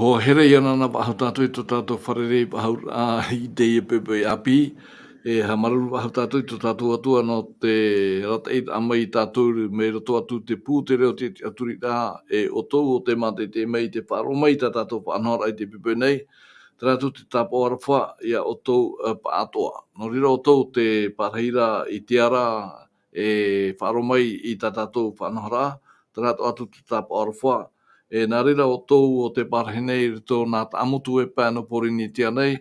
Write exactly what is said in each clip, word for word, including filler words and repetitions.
Hoa here, ia nāna faʻahou tātou i tō tātou fārerei faʻahouraʻa i teie poʻipoʻi ʻāpī. E haʻamāuruuru faʻahou tātou i tō tātou Atua nō te arataʻiraʻa mai ia tātou mai roto atu i te pū, te reo, te tiʻaturiraʻa, e ʻoutou ʻo tē mātaʻitaʻi mai i te faʻaroʻo mai i tā tātou faʻanahoraʻa i te poʻipoʻi nei. Terā atu te tāpaʻo aroha ia ʻoutou, e, pāʻatoʻa. Nō reira ʻoutou te pārahi ra i te ara e faʻaroʻo mai i tā tātou faʻanahoraʻa, terā atoʻa atu te tāpaʻo aroha. E nā reira ʻoutou ʻo tē pārahi nei i roto i nā Taʻamotu e pae nō Pōrīnetia nei,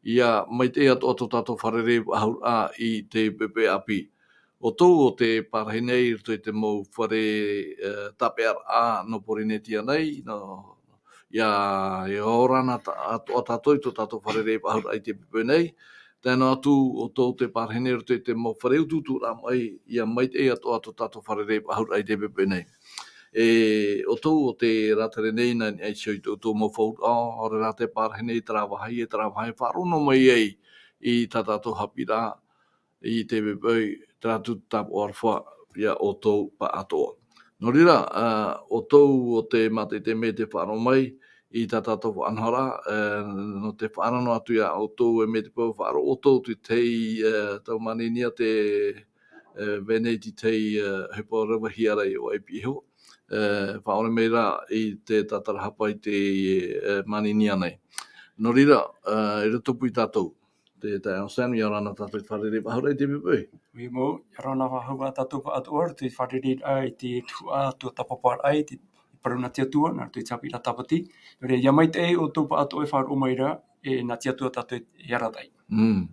ia maitaʻi atoʻa tō tātou fārerei faʻahouraʻa i te poʻipoʻi ʻāpī. ʻOutou ʻo tē pārahi nei i roto i te mau fare, e, tāpeʻaraʻa nō Pōrīnetia nei, nō, ia, ia ora na ta-, atoʻa tātou i tō tātou fārerei faʻahouraʻa i te poʻipoʻi nei. Tae noa atu ʻoutou tē pārahi nei i roto i te mau fare utuuturaʻa mai, ia maitaʻi atoʻa tō tātou fārerei faʻahouraʻa i te poʻipoʻi nei. E ʻoutou ʻo tē rātere nei nā niʻa iho i tō ʻoutou mau fauraʻa, ʻaore rā tē pārahi nei terā vāhi e terā vāhi e faʻaroʻo noa mai ai i tā tātou haʻapiʻiraʻa i te poʻipoʻi, terā atu te tāpaʻo aroha ia ʻoutou pāʻatoʻa. Nō reira, ā, ʻoutou ʻo tē mātaʻitaʻi mai i te faʻaroʻo mai i tā tātou faʻanahoraʻa, ā, nō te faʻaara noa atu ia ʻoutou e mea te peu e faʻaroʻo ʻoutou i te tahi, ā, tau maninia te, ā, Veneti, te tahi, ā, ʻohipa revahia ra i ʻō i Piʻihau, ā, faʻaʻore mai ra i te tātarahapa i te, ā, maninia nei. Nō reira, ā, i roto pū ia tātou, te taeaʻe Anselme, ʻia ora na tātou i te fārerei faʻahouraʻa i te poʻipoʻi. ʻOia mau, ʻia ora na faʻahou ā tātou pāʻatoʻa i te fārereiraʻa i te tuhaʻa tuatāpaparaʻa i te parau nā te Atua, nā roto i te haʻapiʻiraʻa Tāpati. Nō reira, ʻia maitaʻi ʻoutou pāʻatoʻa e faʻaroʻo mai ra, e nā te Atua tātou e arataʻi. Mm.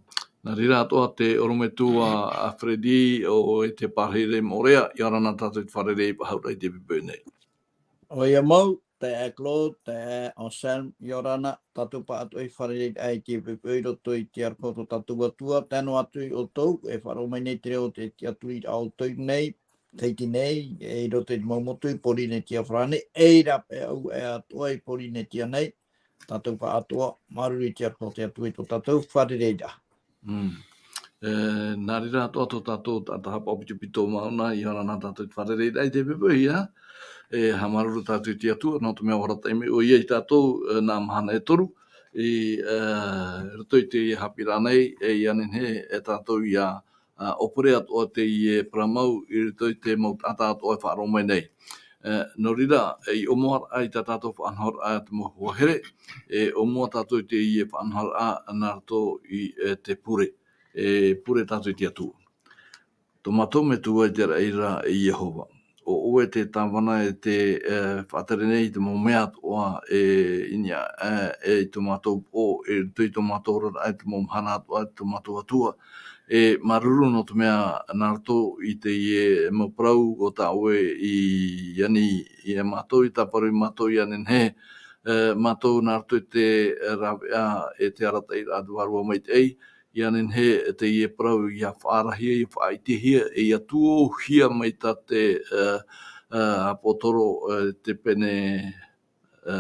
Nā reira atoʻa te ʻorometua a Freddy, ʻo, ʻo e te pārahi ra i Moʻorea, ʻia ora na tātou i te fārerei faʻahouraʻa i te poʻipoʻi nei. ʻOia mau, taeaʻe Claude, taeaʻe Anselme, ʻia ora na tātou pāʻatoʻa i te fārereiraʻa i te poʻipoʻi i roto i te aroha o tō tātou Atua, tae noa atu ia ʻoutou, e faʻaroʻo mai nei te reo, te tiʻaturiraʻa ʻoutou nei, Tahiti nei, e i roto i te mau motu i Pōrīnetia Farāni, e i rāpae ʻau atoʻa i Pōrīnetia nei, tātou pāʻatoʻa, māuruuru i te aroha o te Atua i tō tātou fārereiraʻa. Mm. E, nā reira atoʻa tō tātou taʻata haʻapaʻo pitopito mau na, ʻia ora na tātou i te fārereiraʻa i te poʻipoʻi, ā. E, haʻamāuruuru tātou i te Atua, nō te mea ʻua arataʻi mai ʻoia ia tātou, e, nā mahana e toru, i, e, roto i te haʻapiʻiraʻa nei, e, ʻia nehenehe e tātou ʻia, ā, ʻōpere atoʻa teie parau mau i roto i te mau taʻata atoʻa e faʻaroʻo mai nei. E, nō reira, e, i ʻōmuaraʻa i tā tātou faʻanahoraʻa te mau hoa here, e ʻōmua tātou i teie faʻanahoraʻa nā roto i, e, te pure, e pure tātou i te Atua. Tō mātou Metua i te raʻi ra, e Iehova. ʻO ʻoe te tāvana e te, e, faʻatere nei i te mau mea atoʻa, e, i niʻa, e, e i tō mātou pō, e, i roto i tō mātou oraraʻa, i te mau mahana atoʻa, tō mātou Atua. E māuruuru nō te mea nā roto i teie mau parau o tā ʻoe i ani ia mātou, i tāparu ia mātou, ʻia nehenehe, e, mātou nā roto i te, e, rāveʻa, e te arataʻiraʻa a te Vārua Maitaʻi, ʻia nehenehe teie parau ʻia faʻaarahia, ʻia faʻaʻitehia, e ʻia tuōhia mai tā te, e, e, ʻāpōsetolo, e, te pene, e,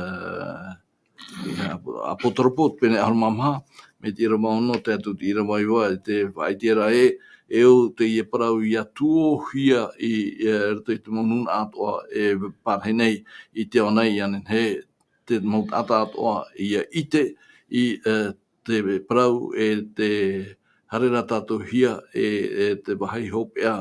ʻāpō-, ʻāpōsetolo pō, te pene ʻahuru mā maha, mai te ʻīrava ono tae atu i te ʻīrava iva, e tē faʻaʻite ra ē, e au teie parau ʻia tuōhia i, i roto i te mau nūnaʻa atoʻa e pārahi nei i te ao nei, ʻia nehenehe te mau taʻata atoʻa ʻia ʻite i, e, te parau, e tē haere ra tātou hia, e, e te vāhi hopeʻa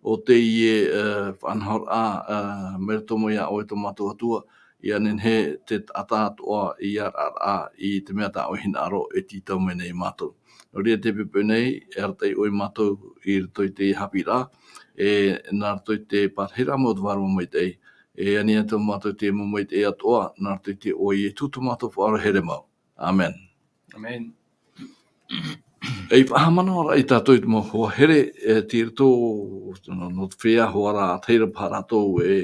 o teie, e, faʻanahoraʻa, e, mai roto mai iā ʻoe tō mātou Atua, ʻia nehenehe te taʻata atoʻa ʻia arataʻi i te mea tā ʻoe hinaʻaro e tītau mai nei iā mātou. Nō reira te poʻipoʻi nei, e arataʻi ʻoe iā mātou i roto i te haʻapiʻiraʻa, e nā roto i te pārahiraʻa mau o te Vārua Maitaʻi, e ani atu iā mātou te mau maitaʻi atoʻa, nā roto i te iʻoa o Ietu tō mātou Faʻaora here mau. ʻĀmene. ʻĀmene. E i faʻahaʻamanaʻo ra tātou i te mau hoa here, e, tei roto nō, nō te feiā hoʻi ra, ʻaita rā paha rātou e,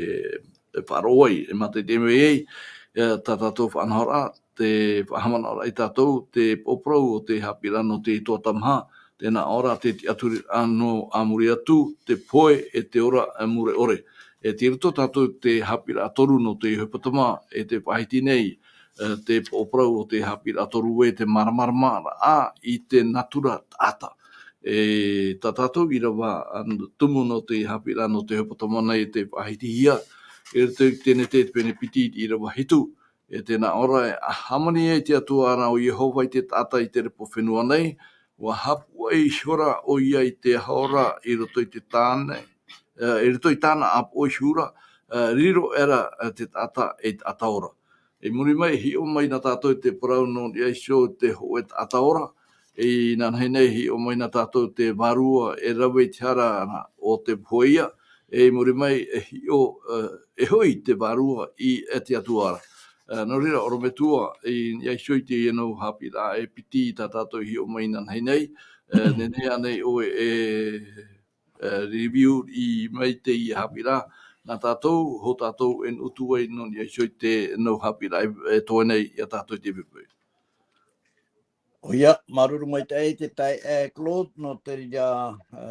e faʻaroʻo ai, e mātaʻitaʻi mai ai, e, tā tātou faʻanahoraʻa, tē faʻahaʻamanaʻo ra tātou, te pōparau o te haʻapiʻiraʻa nō te tuatāpaparaʻa, tē nā ʻō ra te tiʻaturiraʻa nō ā muri atu, te pohe e te ora, e, mure ʻore. E tei roto tātou te haʻapiʻiraʻa toru nō te hepetoma, e tē faʻahiti nei, e, te pōparau o te haʻapiʻiraʻa toru ē, te māramaramaraʻa i te natura taʻata. E tā tātou ʻīrava, a, tumu nō te haʻapiʻiraʻa nō te hepetoma nei tē faʻahitihia, e roto i te Tenete te pene piti i te ʻīrava hitu, E tē nā ʻō ra, e hāmani ai te Atua ra ʻo Iehova i te taʻata i te repo fenua nei, ʻua haʻapuaʻi ihora ʻoia i te aho ra i roto i te tāne, e, i roto i tāna ʻāpoʻo iho ra, e, riro aʻera, e, te taʻata ei taʻata ora. I muri mai, e hiʻo mai nā tātou i te parau nō niʻa iho i te hōʻē taʻata ora, e, inanahi nei, e hiʻo mai nā tātou i te vārua e rave i te hara o te pohe ia, e, i muri mai, e hiʻo, e, e hoʻi te vārua i, e, te Atua ra. E, nō reira, ʻorometua, i niʻa iho i teie nau haʻapiʻiraʻa e piti tā tātou i hiʻo mai inanahi nei, e, nehenehe ānei ʻoe e, e, review i mai teie haʻapiʻiraʻa, nā tātou, hō tātou e nuʻu atu ai nō niʻa iho i te nau haʻapiʻiraʻa e, e toe nei ia tātou i te poʻipoʻi. ʻOia, māuruuru maitaʻi te taeaʻe Claude, nō te reira, e,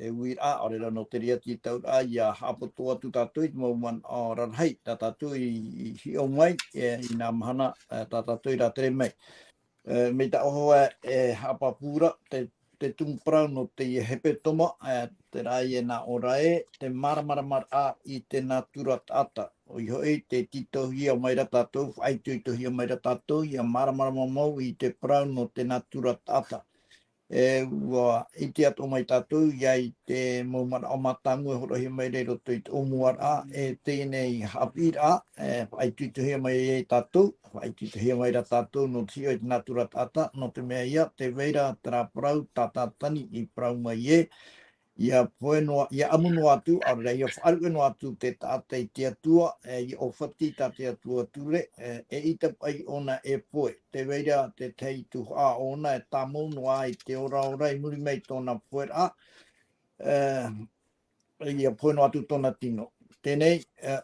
e uiraʻa, ʻaore rā nō te reira tītauraʻa, ʻia haʻapoto atu tātou i te mau manaʻo rarahi, tā tātou i, i hiʻo mai, e, i nā mahana, e, tā tātou i rātere mai. E, mai tā ʻoe, e, haʻapāpū ra, te, te tumu parau nō teie hepetoma, e, terā ia nā ʻō ra ē, te māramaramaraʻa i te nātura taʻata. ʻOia hoʻi, tē tītauhia mai ra tātou, faʻaitoitohia mai ra tātou, ʻia māramarama mau i te parau nō te nātura taʻata. E, ʻua ʻite atoʻa mai tātou, ʻia i te mau manaʻo mātāmua e hōroʻahia mai ra i roto i te ʻōmuaraʻa, e teie nei haʻapiʻiraʻa, e, faʻaitoitohia mai ai tātou, faʻaitoitohia mai ra tātou nō te hiʻo i te nātura taʻata, nō te mea ïa, tē vai ra terā parau tā Tātani i parau mai ē, ʻia pohe noa, ʻia ʻamu noa atu, ʻaore rā, ʻia faʻaruʻe noa atu te taʻata i te Atua, e, ʻia ʻōfati tā te Atua ture, e, eʻita paʻi ʻōna e pohe. Tē vai ra te tahi tuhaʻa ʻōna e tāmau noa i te oraora i muri mai i tōna poheraʻa, e, ʻia pohe noa atu tōna tino. Teie nei, e,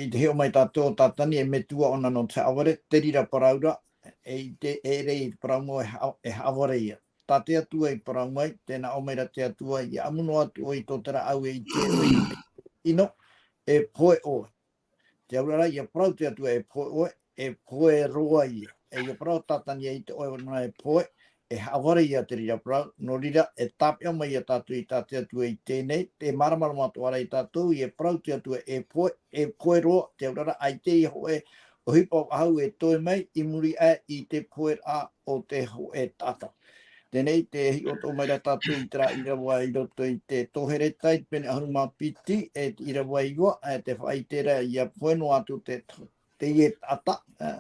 i te hiʻo mai tātou ʻo Tātani e metua ʻōna nō te haʻavare, te reira parau ra, e ʻite, e ʻere i te parau mau e ha-, e haʻavare ïa. Tā te Atua i parau mai, tē nā ʻō mai ra te Atua, ʻia ʻamu noa atu ʻoe i tō te rāʻau e ʻite ʻoe i te tino, e pohe ʻoe. Te aurara, ʻia parau te Atua e pohe ʻoe, e pohe roa ïa. E ʻia parau Tātani ʻia ʻite ʻoe nā e pohe, e haʻavare ïa te reira parau, nō reira, e tāpeʻa mai ïa tātou i tā te Atua i teie nei, tē māramarama atoʻa ra ia tātou, ʻia parau te Atua e pohe, e pohe roa, te aurara, ʻaita e hōʻē ʻohipa faʻahou e toe mai, i muri aʻe i te poheraʻa o te hōʻē taʻata. Teie nei, tē hiʻo atoʻa mai ra tātou i terā ʻīrava i roto i te Tō Hereta i te pene ʻahuru mā piti, e te ʻīrava iva, e tē faʻaʻite ra ʻia pohe noa atu te, teie taʻata, e,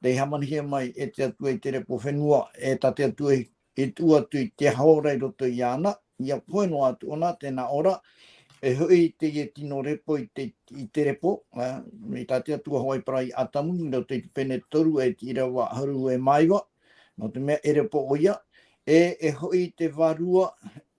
tei hāmanihia mai e te Atua i te repo fenua, e tā te Atua i, i tuʻu atu i te aho ra i roto iāna, ʻia pohe noa atu ʻōna, tē nā ʻō ra, e hoʻi teie tino repo i te, i te repo, e, mai tā te Atua hoʻi i parau ia Atamu, i roto i te pene toru e te ʻīrava ʻahuru mā iva, nō te mea e repo ʻoia, e, e hoʻi te vārua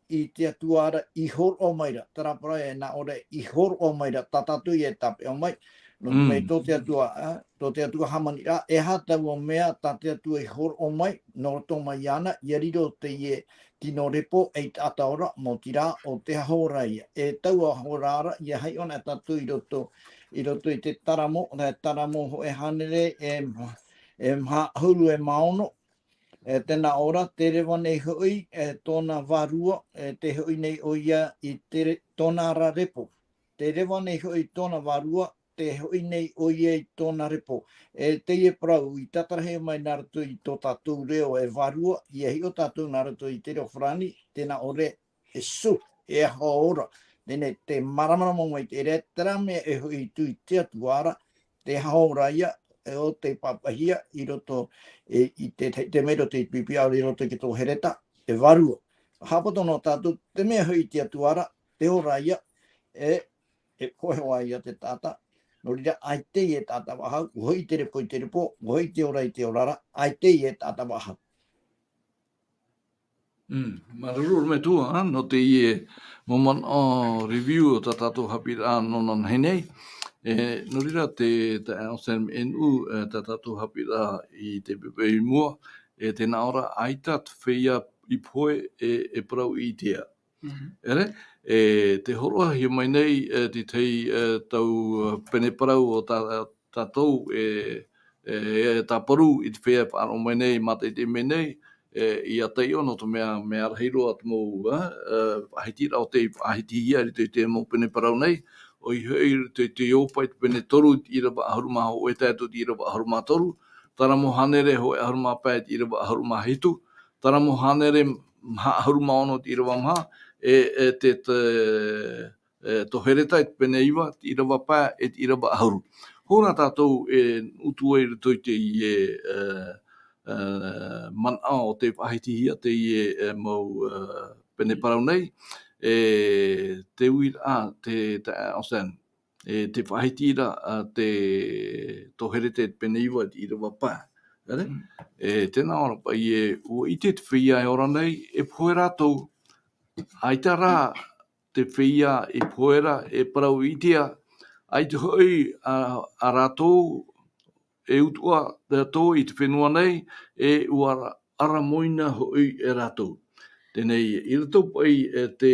i te Atua ra i hōroʻa mai ra, terā parau e nā ʻō ra i hōroʻa mai ra, tā tātou ïa e tāpeʻa mai, nō te mea tō te Atua, e, tō te Atua hāmani ra, e aha taua mea tā te Atua i hōroʻa mai, nō roto mai iāna, ʻia riro teie tino repo ei taʻata ora, maoti rā, ʻo te aho ra ïa. E taua aho ra ra, ʻia haere anaʻe tātou i roto, i roto i te Taramo, te Taramo hōʻē hānere e, e maha ʻahuru e mā ono, e, tē nā ʻō ra, tē reva nei hoʻi, e, tōna vārua, e, tē hoʻi nei ʻoia i te re-, tōna ra repo. Tē reva nei hoʻi tōna vārua, tē hoʻi nei ʻoia i tōna repo. E teie parau i tātarahia mai nā roto i tō tātou reo e vārua, ʻia hiʻo tātou nā roto i te reo farāni, tē nā ʻō ra e sou, e aho ora. Teie nei, tē māramarama mai te ʻere, terā mea e hoʻi atu i te Atua ra, te aho ora ïa, e ʻo tei pāpaʻihia i roto, e, i te, te mea i roto i te Pipi-, ʻaore i roto i te Tō Hereta, e vārua. Haʻapoto noa tātou, te mea hoʻi i te Atua ra, te ora ïa, e, e pohe roa ïa te taʻata. Nō reira, ʻaita e taʻata faʻahou, ʻua hoʻi te repo i te repo, ʻua hoʻi te ora i te ora ra, ʻaita e taʻata faʻahou. Mm, māuruuru ʻorometua, ā, nō teie mau manaʻo review o tā tātou haʻapiʻiraʻa nō inanahi nei. E, nō reira te, te, o Sam Enu, e, tā tātou haʻapiʻiraʻa i te poʻipoʻi i mua, e, tē nā ʻō ra, ʻaita te feiā i pohe e, e parau i ʻitea. Mhm. ʻEre, e, tē hōroʻahia mai nei, e, te tahi, e, tau, e, pene parau o tā, tātou, e, e, e tāparu i te feiā e faʻaroʻo mai nei, mātaʻitaʻi mai nei, e, ia taiʻo nō te mea, mea rahi roa te mau, e, e, faʻahitiraʻa o tei faʻahitihia i roto i te mau pene parau nei, ʻoia hoʻi i roto i te Iopa i te pene toru i te ʻīrava ʻahuru mā hōʻē tae atu i te ʻīrava ʻahuru mā toru, tara mau hānere hōʻē ʻahuru mā pae i te ʻīrava ʻahuru mā hitu, tara mau hānere maha ʻahuru mā ono i te ʻīrava maha, e, e te, te, e, tō Hereta i te pene iva, te ʻīrava pae, e te ʻīrava ʻahuru. Hou rā tātou e utu ai i roto i teie, e, e, manaʻo o te faʻahitihia teie, e, mau, e, pene parau nei, e, te uiraʻa, te, te, o sen, e, te faʻahiti ra, a, te, tō Hereta i te pene iva, te ʻīrava pae. Ere? Mm. E, tēnā ora paʻi e, ʻua ʻite te feiā e ora nei, e pohe rātou, ʻaita rā, te feiā e pohe ra, e parau ʻitea, ʻaita hoʻi a, a rātou, e utuʻa rātou i te fenua nei, e ʻua ara-, aramoina hoʻi e rātou. Teie nei, i roto paʻi, e te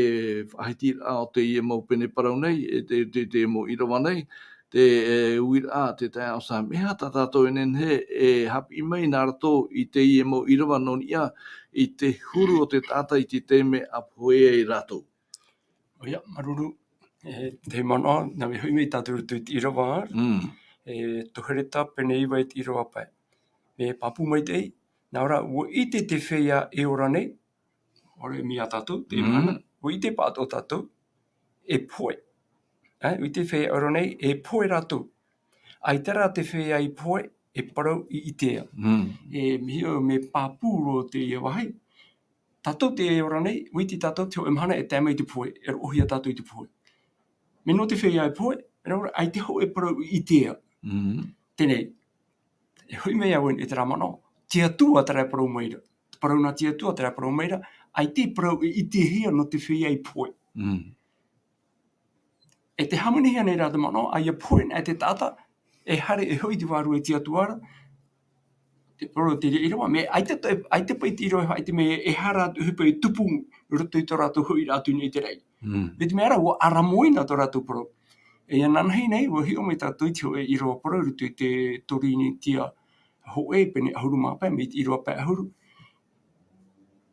faʻahitiraʻa o teie mau pene parau nei, e te, te, te mau ʻīrava nei, te, e, uiraʻa, te taeaʻe Sam, e aha tā tātou e nehenehe, e haʻapiʻi mai nā rātou i teie mau ʻīrava nō niʻa, i te huru o te taʻata i te taime a pohe ai rātou. ʻOia, māuruuru, e, te manaʻo, nā, mea hoʻi mai tātou i roto i te ʻīrava, Mm. e, tō Hereta pene iva i te ʻīrava pae. Mea pāpū maitaʻi, nā ʻō ra, ʻua ʻite te feiā e ora nei, ʻaore mai iā tātou, te Mm. mahana, ʻua ʻite pāʻatoʻa tātou, e pohe. E, ʻua ʻite te feiā e ora nei, e pohe rātou. ʻAita rā te feiā i pohe, e parau i ʻitea. Mm. E, mea hiʻo, mea pāpū roa teie vāhi. Tātou tē ora nei, ʻua ʻite tātou te hōʻē mahana e tae mai te pohe, e roʻohia tātou i te pohe. Mea nō te feiā e pohe, e rā, ʻaita hōʻē parau i ʻitea. Mm. Teie nei, e hoʻi mai au i terā manaʻo, te Atua terā e parau mai ra. Te parau nā te Atua terā e parau mai ra, ʻaita e parau i ʻitehia nō te feiā i pohe. Mm. E te hāmanihia nei rā te manaʻo, ʻaita e pohe anaʻe te taʻata, e haere e hoʻi i te vārua a te Atua ra, te parau o te ʻīrava, mea ʻaita te, ʻaita paʻi te ʻīrava e faʻaʻite mai e aha rā te ʻohipa i tupu i roto i tō rātou hoʻiraʻa atu i niʻa i te raʻi. Mm. Mai te mea ra, ʻua aramoina tō rātou parau. E ʻia nānahi nei, ʻua hiʻo mai tātou i te hōʻē ʻīrava parau i roto i te Toru Initia hōʻē, pene ʻahuru mā pae, mai te ʻīrava pae ʻahuru.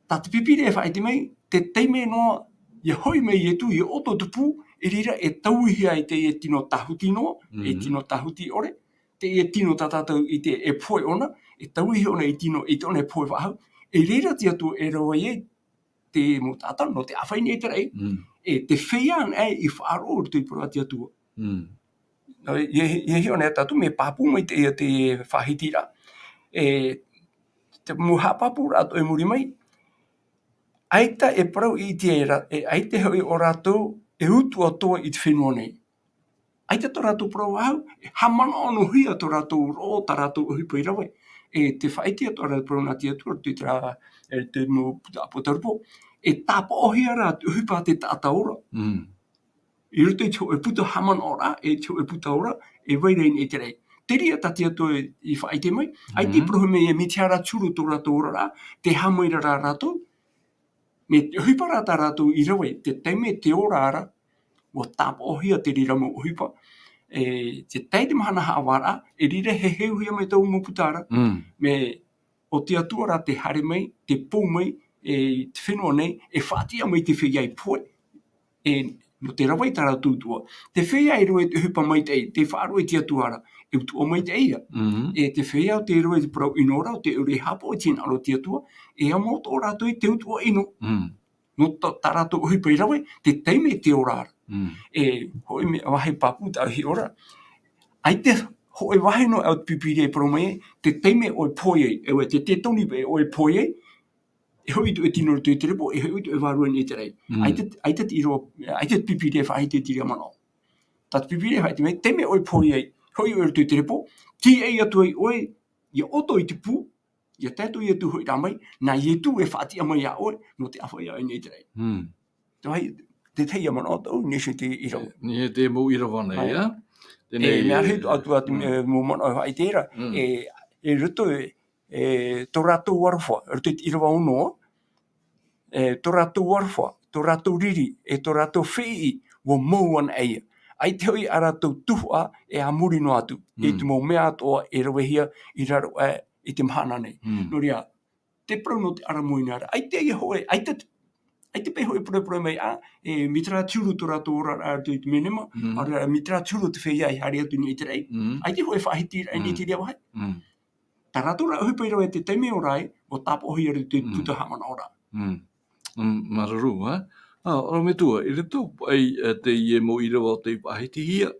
Tā te Pīpīria e faʻaʻite mai, te taime noa, ʻia hoʻi mai Ietu, ʻia ʻoto te pū, i reira e tauihia ai teie tino tāhuti noa, e Mhm. tino tāhuti ʻore, teie tino tā tātou i ʻite e pohe ʻōna, e tauihi ʻōna i tino, i tōna e pohe faʻahou, i reira te Atua e rave ai te mau taʻata nō te ʻāfaʻi i te raʻi, Mm. e te feiā anaʻe i faʻaroʻo i roto i te parau a te Atua. Mm. Nō, ʻia, ʻia hiʻo nei tātou, mea pāpū maitaʻi te faʻahitiraʻa. E, te mau haʻapāpūraʻa atoʻa i muri mai, ʻaita e parau i ʻitea ra, e ʻaita hoʻi ʻo rātou e utuʻa atoʻa i te fenua nei. ʻAita tō rātou parau faʻahou, e haʻamanaʻo noa hia tō rātou roʻo, tā rātou ʻohipa i rave. E te faʻaʻite atoʻa ra te parau nā te Atua, i terā, e te mau puta ʻāpōsetolo, e tāpaʻohia ra te ʻohipa a te taʻata ora. Mm. I roto i te hōʻē puta haʻamanaʻoraʻa, e te hōʻē puta ora, e vai ra i niʻa i te raʻi. Te reira tā te Atua i faʻaʻite mai, ʻaita i Mhm. parau mai e mea tiʻa ra te huru o tō rātou oraraʻa, tē haʻamaitaʻi ra rātou, mea ʻohipa rā tā rātou i rave, te taime tē ora ra, ʻua tāpaʻohia te reira mau ʻohipa. E, te tae i te mahana haʻavāraʻa, e reira e heheuhia mai taua mau puta ra. Mm. Mea ʻo te Atua rā tē haere mai, tē pou mai, e, i te fenua nei, e faʻatiʻa mai te feiā i pohe. E, nō te rave i tā rātou utuʻa. Te feiā e rave i te ʻohipa maitaʻi, tē faʻaroʻo i te Atua ra, e utuʻa maitaʻi ia. Mhm. E te feiā tē rave i te parau ʻino ra, ʻo tē ʻore e haʻapaʻo i te hinaʻaro o te Atua, e amo atoʻa rātou i te utuʻa ʻino. Mm. Nō tā, tā rātou ʻohipa i rave, te taime tē ora ra. Mm. E, hōʻē mea, vāhi pāpū tāʻu i hiʻo ra. ʻAita hōʻē vāhi noa ʻau te Pīpīria e parau mai, te taime ʻoe e pohe ai, e, te, te tōni e ʻoe e pohe ai, e hoʻi atu ʻoe tino i roto i te repo, e hoʻi atu ʻoe vārua i niʻa i te raʻi. Mm. ʻAita, ʻaita te ʻīrava, ʻaita te Pīpīria e faʻaʻite i te reira manaʻo. Tā te Pīpīria e faʻaʻite mai, taime ʻoe e pohe ai, hoʻi ʻoe i roto i te repo, tīaʻi atu ai ʻoe, ʻia ʻoto i te pū, ʻia tae atu Ietu hoʻi rā mai, nā Ietu e faʻatiʻa mai iā ʻoe, nō te ʻāfaʻi i niʻa i te raʻi. Mm. Te vāhi, te tahi ia manaʻo tāʻu, i niʻa i te ʻīrava. Nō te mau ʻīrava nei, Ai. ia? E, Teie mea rahi atu, atu, Mm. e, mau manaʻo e faʻaʻite ra, Mm. e, e roto, e, e, tō rātou aroha, roto i te ʻīrava ono, e, tō rātou aroha, tō rātou riri, e tō rātou fēʻiʻi, ʻua mau anaʻe ia. ʻAita hoʻi ā rātou tuhaʻa, e a muri noa atu, i Mm. te mau mea atoʻa e ravehia i raro aʻe i te mahana nei. Mm. Nō reira, te parau nō te aramoina ra, ʻaita ia hōʻē, ʻaita te, ʻAita paʻi hōʻē poroʻi mai, ā, e, mai terā te huru tō rātou oraraʻa i te minimum, Mm. ʻaore rā, mai terā te huru te feiā i haere atu i niʻa i te raʻi. Mm. ʻAita hōʻē faʻahiti i niʻa i Mm. te reira vāhi. Mm. Tā rātou rā ʻohipa i rave i te taime ora ai, ʻua tāpaʻohia ra te Mm. puta haʻamanaʻoraʻa. Mm. Mm, māuruuru, ā? Ā, ʻorometua, i roto paʻi, ā, teie mau ʻīrava o tei faʻahitihia,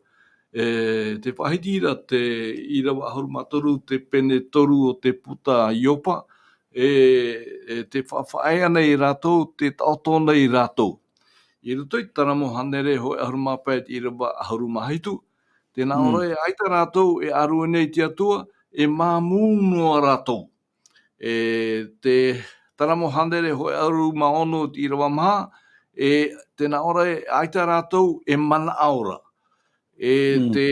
e, tē faʻahiti ra te ʻīrava ʻahuru mā toru, te pene toru o te puta Iopa, e, e tē faʻaea nei e rātou, tē taʻoto nei rātou. I roto i te Taramo hānere hōʻē ʻahuru mā pae, te ʻīrava ʻahuru mā hitu, tēnā Mm. ʻoe, ʻaita rātou e ʻārue nei i te Atua, e māmū noa rātou. E te Taramo hānere hōʻē ʻahuru mā ono, te ʻīrava maha, e tēnā ʻoe, ʻaita rātou e manaʻo ra. E Mm. te,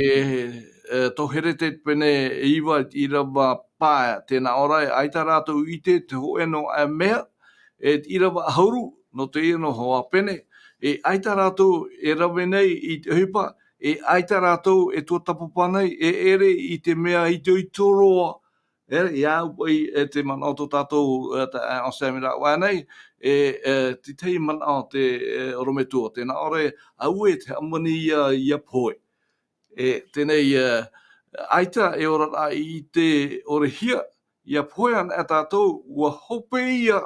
e, Toherete pene iva, te ʻīrava pae, tēnā ʻoe, ʻaita rātou i ʻite te hōʻē noa mea, e te ʻīrava ʻahuru, nō teie noa hoʻi pene, e ʻaita rātou e rave nei i te ʻohipa, e ʻaita rātou e tuatāpapa nei, e ʻere i te mea itoito roa, e, ia au paʻi, e, te manaʻo tō tātou, e, ta-, e, Anselme rā ʻoe nei, e, e, te tahi manaʻo te, e, ʻorometua, tēnā ʻoe, auē te hāmani ia, ia pohe. E, teie nei, e, ʻaita e oraraʻa i te ʻore hia, ia pohe ana e tātou, ʻua hope ia,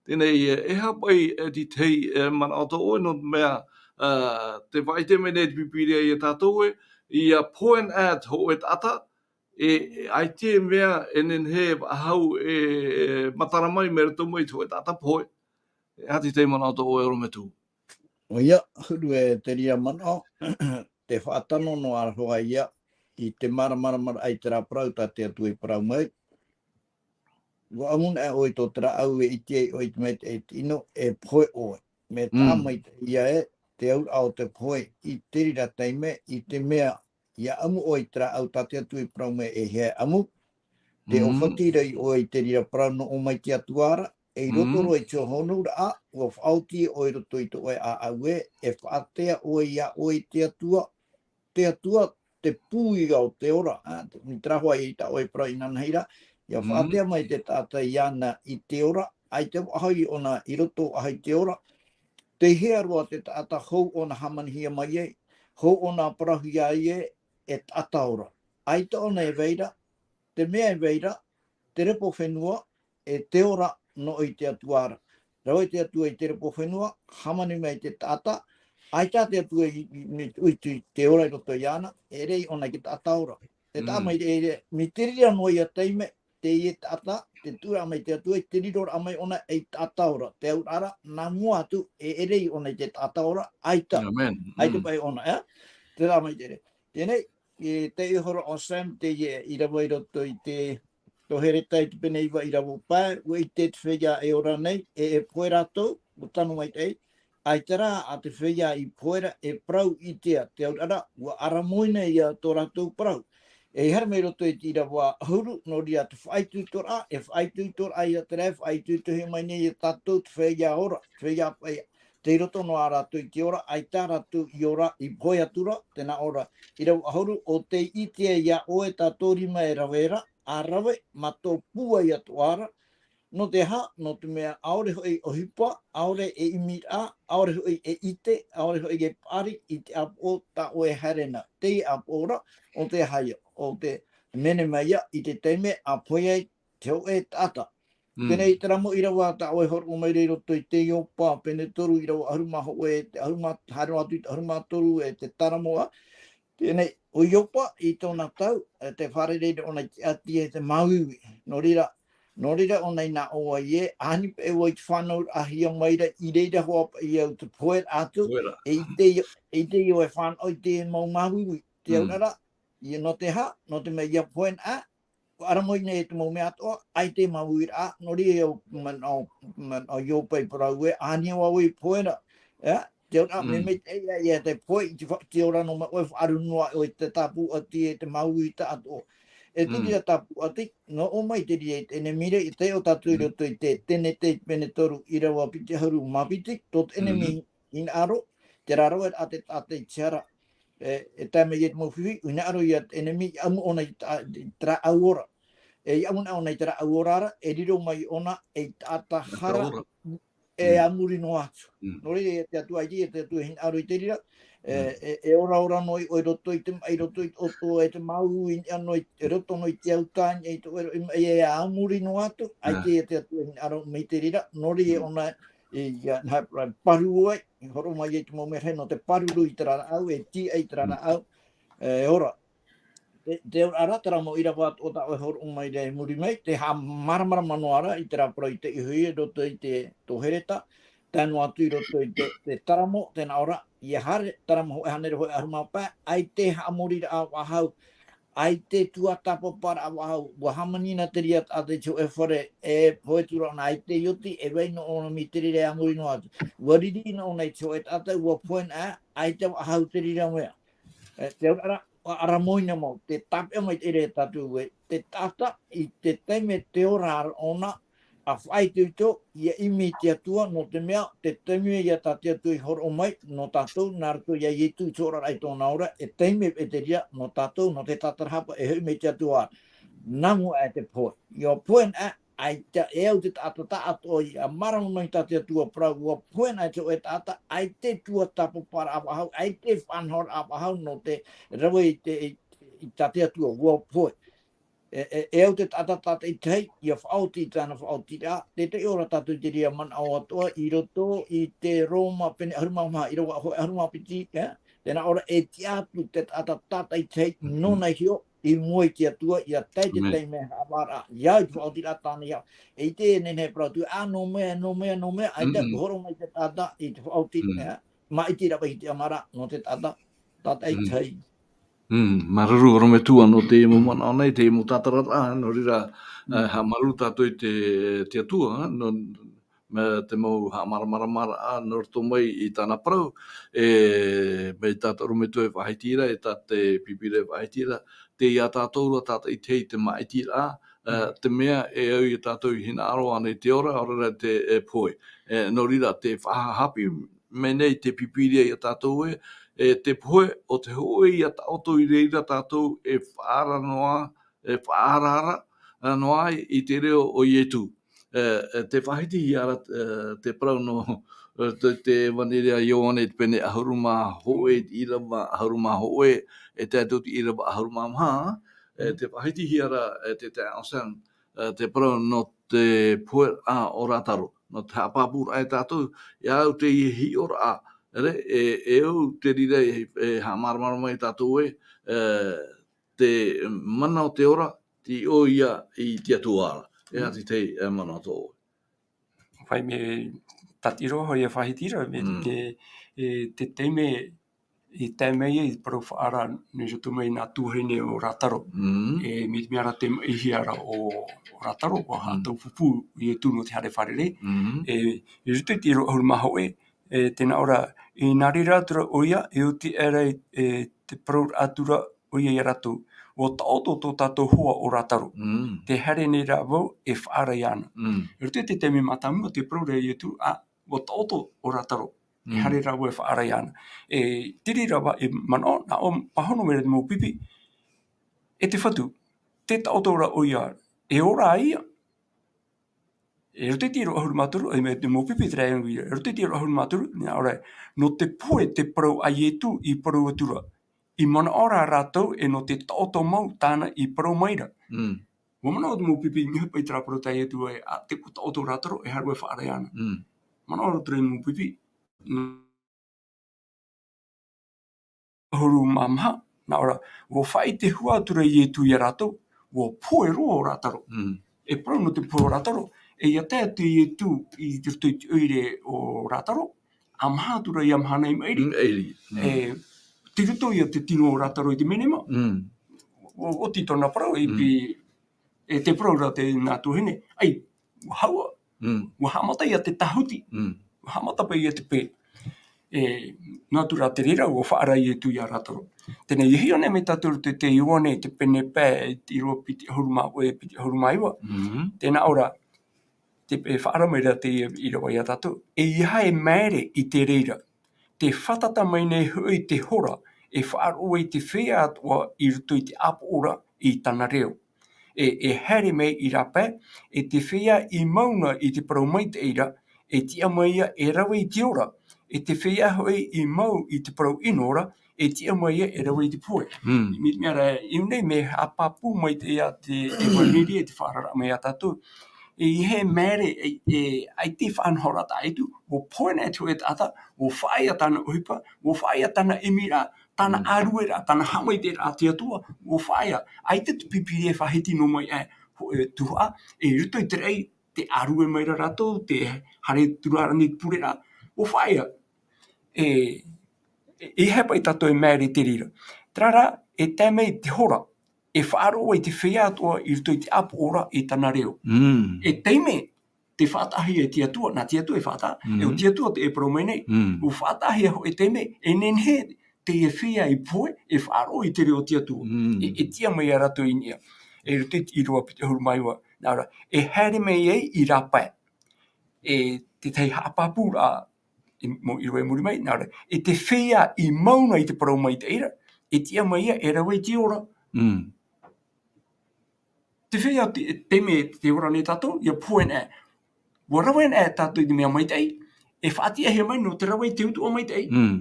teie nei, e, e aha paʻi, e, te tahi, e, manaʻo tō ʻoe, nō te mea, e, tē faʻaʻite mai nei te Pīpīria ia tātou ē, ia pohe ana e te hōʻē taʻata, e, e ʻaita e mea e nehenehe e faʻahou e, e matara mai mai roto mai i te hōʻē taʻata pohe. E aha te tahi manaʻo tō ʻoe ʻorometua? ʻOia, huru e te reira manaʻo, tē faʻatano noa ra hoʻi ia, i te māramarama i terā parau tā te Atua i parau mai. ʻUa ʻamu ana ʻoe i tō te rāʻau e ʻite ai ʻoe i te maitaʻi e te ʻino, e pohe ʻoe. Mea Mm. tāmaitaʻi ia ē, te auraʻa o te pohe i te reira taime, i te mea, ia ʻamu ʻoe i te rāʻau tā te Atua i parau mai e hia e ʻamu. Te Mm. ʻōfati ra ʻoe i te reira parau nō ʻō mai te Atua ra, e i roto Mm. roa i te hōhonuraʻa, ʻua faʻaoti ʻoe i roto i tō ʻoe ʻāʻau ē, e faʻatea ʻoe ia ʻoe i te Atua, te Atua, te pū ia o te ora, ā, te, i terā hoʻi tā ʻoe parau inanahi ra, ia Mm. faʻatea mai te taʻata iāna i te ora, ʻaita e faʻahou ʻōna i roto, faʻahou i te ora, tei hea roa te taʻata hou ʻōna hāmanihia mai ai, hou ʻōna parauhia ai ē, e taʻata ora. ʻAita ʻōna e vai ra, te mea e vai ra, te repo fenua, e te ora nō ʻoe i te Atua ra. Rave te Atua i te repo fenua, hāmani mai te taʻata, ʻaita te Atua i, i, i, i, i te ora i roto iāna, e ʻere ʻōna i te taʻata ora. Te Mm. tāmaitaʻi, mai te reira noa ia taime, teie taʻata, tē tuʻuraʻa mai te Atua, i te riroraʻa mai ʻōna ei taʻata ora. Te auraʻa ra, nā mua atu, e ʻere ʻōna i te taʻata ora, ʻaita. Amen. ʻAita Mm. paʻi ʻōna, ea? Te tāmaitaʻi. Teie nei, e te ihora o Sam, teie ʻīrava i roto i te Tohereta i te pene iva ʻīrava pae, ʻua ʻite te feiā e ora nei, e, e pohe rātou, ʻua tano maitaʻi, ʻaita rā, ā te feiā i pohe ra, e parau ʻitea, te auraʻa ra, ʻua ʻaramoina ia tō rātou parau. E haere mai roto i te ʻīrava ʻahuru, nō reira te faʻaitoitoraʻa, e faʻaitoitoraʻa ia te reira, e faʻaitoitohia mai nei ia tātou te feiā ora, te feiā paʻia. Tei roto noa rātou i te ora, ʻaita rātou i ora, i pohe atu ra, tēnā ora. ʻĪrava ʻahuru, ʻo tei ʻitea ia ʻoe tā tō rima e rave ra, ʻa rave, mā tō pūai atoʻa ra, nō te aha, nō te mea ʻaore hoʻi ʻohipa, ʻaore e ʻimiraʻa, ʻaore hoʻi e ʻite, ʻaore hoʻi e paʻari i te ʻāpoʻo tā ʻoe e haere na. Teie ʻāpoʻo ra, ʻo te aha ia, ʻo te mea nā mai ia i te taime ʻa pohe ai te hōʻē taʻata. Mm. Pēnei terā mau ʻīrava tā ʻoe e hōroʻa mai ra i roto i te Iopa, pene toru, ʻīrava ʻahuru mā hōʻē, te ʻahuru mā, haere atu i te ʻahuru mā toru, e te Taramo ā. Teie nei, ʻo Iopa i tōna tau, e tē fārerei ra ʻōna i te ʻati e te māuiui. Nō reira, nō reira ʻōna i nā ʻō ai ē, ānei paʻi ʻoe i te fānauraʻahia mai ra, i reira hoʻi paʻi au te pohe atu, Pohe ra. e ʻite i, e ʻite i ʻoe e fānaʻo i te mau māuiui. Te Mm. auraʻa ra, ia nō te aha, nō te mea ia pohe na, ʻua ʻaramoina e te mau mea atoʻa, ʻaita e māuiui ra, nō reira ia manaʻo, manaʻo Iopa i parau ē, ānei ā vau i pohe ra. Ea? Te auraʻa, Mm. mea maitaʻi ia, ia te pohe i te fa-, te ora nō mai ʻoe, faʻaruʻe noa ʻoe i te tāpūʻati e te māuiui taʻatoʻa. E te Mm. reira tāpūʻati, nō ʻō mai te reira i te ʻenemi ra, i te o tātou i Mm. roto i te Tenete pene toru ʻīrava piti ʻahuru mā piti, tō te ʻenemi Mm. hinaʻaro, terā rave ra te taʻata i te hara, e, e tae mai ia te mau fifi, hinaʻaro ia te ʻenemi, i ʻamu ʻōna i ta-, i terā ʻau ora. E, i ʻamu na ʻōna i terā ʻau ora ra, e riro mai ʻōna ei taʻata Taʻata hara. ora. e a muri noa atu. Nō reira, e te Atua, e te Atua hinaʻaro i te reira, e, e, e ora ora noa i roto i te, i roto i te ʻoto, e te mau i niʻa noa i, i roto noa i te autaʻa, i te ʻoe, e, e a muri noa atu, ʻaita e te Atua hinaʻaro mai te reira, nō reira ʻōna, e, ia, nā, paru ai, horo mai i te mau mea rahi nō te pāruru i te raraʻau, e tīaʻi i te raraʻau, e ora. Te, te ora ra, terā mau ʻīrava atoʻa tā ʻoe hōroʻa mai ra i muri mai, te haʻamāramarama noa ra i terā parau i te iho i roto i te tō Hereta, tae noa atu i roto i te, te taramo, tēnā ora, ia haere, taramo hōʻē hānere hōʻē ʻahuru mā pae, ʻaita e haʻamoriraʻa faʻahou, ʻaita e tuatāpaparaʻa faʻahou, ʻua hāmani na te reira taʻata i te hōʻē fare, e pohe atu ra ʻōna ʻaita e oti, e vai noa ʻōna mai te reira e a muri noa atu. ʻUa riri noa ʻōna i te hōʻē taʻata, ʻua pohe na, ʻaita faʻahou te reira mea. E, te ora ra, ʻua ʻaramoina mau, te tāpeʻa mai te reira tātou e, te taʻata i te taime te ora ra ʻōna, ʻa faʻaitoito, ia ʻimi i te Atua, nō te mea, te taime ia tā te Atua i hōroʻa mai, nō tātou, nā roto ia Ietu i te oraraʻa i tōna ora, e taime e te reira, nō tātou, nō te tātarahapa, e hoʻi mai te Atua. Nā mua aʻe te pohe. ʻUa pohe na, ʻaita e au te taʻata taʻatoʻa ia mārama mai tā te Atua parau, ʻua pohe na te hōʻē taʻata, ʻaita e tuatāpaparaʻa faʻahou, ʻaita e faʻanahoraʻa faʻahou, nō te rave i te, i, i tā te Atua, ʻua pohe. E, e, e au te taʻata tātaʻitahi, ia faʻaoti i tāna faʻaotiraʻa, te, te ora tātou te reira manaʻo atoʻa, i roto i te Roma pene ʻahuru mā maha, ʻīrava hōʻē ʻahuru mā piti, e? Tēnā ora e tiʻa atu te taʻata tātaʻitahi, nōna i hiʻo, i mua i te Atua, ia tae te taime haʻavāraʻa, ia au te faʻaotiraʻa tāna ia. E ʻite e nehenehe parau atu, ā, nō mea, nō mea, nō mea, ʻaita, hōroʻa mai te taʻata, i te faʻaoti, e? Māʻiti rā paʻi i te ʻamaraʻa, nō te taʻata, tātaʻitahi. Mm, māuruuru ʻorometua nō te mau manaʻo nei, te mau tātararaʻa, nō reira, e, haʻamāuruuru tātou i te, te Atua, nō, me te mau haʻamāramaramaraʻa, nō roto mai i tāna parau, e, mai tā te ʻorometua e faʻahiti ra, e tā te Pīpīria e faʻahiti ra, tei ia tātou ra tātaʻitahi te māʻitiraʻa, e, te mea e au ia tātou i hinaʻaro ānei te ora, ʻaore rā te, e, pohe. E, nō reira, te faʻahaʻapiʻi mai nei te Pīpīria ia tātou ē, e te pohe, ʻo te hōʻē ia taʻoto i reira tātou e faʻaara noa, e faʻaaraara, e, noa ai i te reo o Ietu. E, e, tē faʻahitihia ra, e, te parau nō, e, te, te ʻEvaneria a Ioane i te pene ʻahuru mā hōʻē, i te ʻīrava ʻahuru mā hōʻē, e tae atu i te ʻīrava ʻahuru mā maha, e, tē faʻahitihia ra, e, te, te Ancien, e, te parau nō te poheraʻa o Rātaro, nō te haʻapāpūraʻa ia tātou, e au te hiʻoraʻa, e, e, e au te reira e, e haʻamāramarama ia tātou ē, e, te mana o te ora, tei ʻō ia i te Atua ra. E aha te tahi, e, mana atoʻa ʻoe? Fai mai tā te ʻīrava hoʻi e faʻahiti ra, mai te, e, te taime, i tae mai ai, parau faʻaara, nō roto mai nā tuahine o Rātaro. E, mai te mea ra te maʻihia ra o, o Rātaro, ʻua haʻataupupū Ietu nō te haere fārerei. E, i roto i te ʻīrava ʻahuru mā hōʻē, e, tēnā ora, i nā reira atu ra ʻoia, e oti aʻera, e, te parau atu ra ʻoia ia rātou, ʻua taʻoto tō tātou hoa ʻo Rātaro. Tē haere nei ra vau e faʻaara iāna. I roto i te taime mātāmua, tē parau ra Ietu, ā, ʻua taʻoto ʻo Rātaro. E haere ra vau e faʻaara iāna. E, te reira vau e manaʻo, nā ʻō, pāhono mai ra te mau pipi, e te Fatu, tē taʻoto ra ʻoia, e ora ïa. I roto i te ʻīrava ʻahuru mā toru, e, mai te mau pipi terā e ʻāmui ra. I roto i te ʻīrava ʻahuru mā toru, nā ʻō ra, nō te pohe te parau a Ietu i parau atu ra. I manaʻo ra rātou e nō te taʻoto mau tāna i parau mai ra. ʻUa manaʻo te mau pipi, mea hopeʻa i terā parau tā Ietu ē, ā, tē ʻua taʻoto Rātaro, e haere e faʻaara iāna. Manaʻo rātou ra mau pipi. ʻAhuru mā maha, nā ʻō ra, ʻua faʻaʻite hua atu ra Ietu ia rātou, ʻua pohe roa ʻo Rātaro. E parau nō te pohe o Rātaro, e ʻia tae atu Ietu i roto i te ʻoire o Rātaro, ʻa maha atu ra ʻia mahana i maʻiri. E, tei roto ia te tino o Rātaro i te menema. ʻUa oti tōna parau, e pi-, e te parau ra te nā tuahine, ʻai, ʻua hau, ʻua haʻamata ia te tāhuti, ʻua haʻamata paʻi ia te pē. E, nā atu ra te reira, ʻua faʻaara Ietu ia Rātaro. Tēnā, ʻia hiʻo nei mai tātou te, te Ioane, te pene pae, i te ʻīrava piti ʻahuru mā hōʻē, piti ʻahuru mā iva. Tēnā ʻō ra, te, e faʻaara mai ra te ʻīrava ia tātou. E ʻeiaha e māere i te reira. Tē fātata mai nei hoʻi te hora, e faʻaroʻo ai te feiā atoʻa i roto i te ʻāpoʻo ra i tāna reo. E, e haere mai i rāpae, e te feiā i mau na i te parau maitaʻi ra, e tiʻa mai ia e rave i te ora, e te feiā hoʻi i mau i te parau ʻino ra, e tiʻa mai ia e rave i te pohe. Mm. Mea, mea rā, i ʻō nei mea haʻapāpū mai te, ia te, te ʻevanelia, e te faʻaararaʻa mai iā tātou. E, i he maere, e, e, ʻaita e faʻanahoraʻa tāʻu, ʻua pohe anaʻe te hōʻē taʻata, ʻua faʻaea tāna ʻohipa, ʻua faʻaea tāna ʻimiraʻa, tāna Mm. ʻārueraʻa, tāna haʻamaitaʻiraʻa i te Atua, ʻua faʻaea. ʻAita te Pīpīria e faʻahiti noa mai ē, hōʻē tuhaʻa, e i roto i te raʻi, tē ʻārue mai ra rātou, tē haere atu ra rānei te pureraʻa, ʻua faʻaea. E, e, e haere paʻi tātou e maere i te reira. Terā rā, e tae mai te hora, e faʻaroʻo ai te feiā atoʻa i roto i te ʻāpoʻo ra i tāna reo. Mm. E taime, tē faʻataʻahia e te Atua, nā te Atua e faʻataʻa, Mm. e ʻo te Atua tē parau mai nei, Mm. ʻua faʻataʻahia hōʻē taime, e nehenehe teie feiā i pohe, e faʻaroʻo i te reo o te Atua. Mm. E, e tiʻa mai ia rātou i niʻa. E roto i te ʻīrava piti ʻahuru mā iva, nā ʻō ra, e haere mai ai i rāpae. E tētahi haʻapāpūraʻa, e, mau ʻīrava i muri mai, nā ʻō ra, e te feiā i mau na i te parau maitaʻi ra, e tiʻa mai ia e rave i te ora. Mm. Te feiā te, te mea te ora nei tātou, ʻia pohe anaʻe. ʻUa rave anaʻe tātou i te mea maitaʻi, e faʻatiʻahia mai nō te rave i te utuʻa maitaʻi. Mm.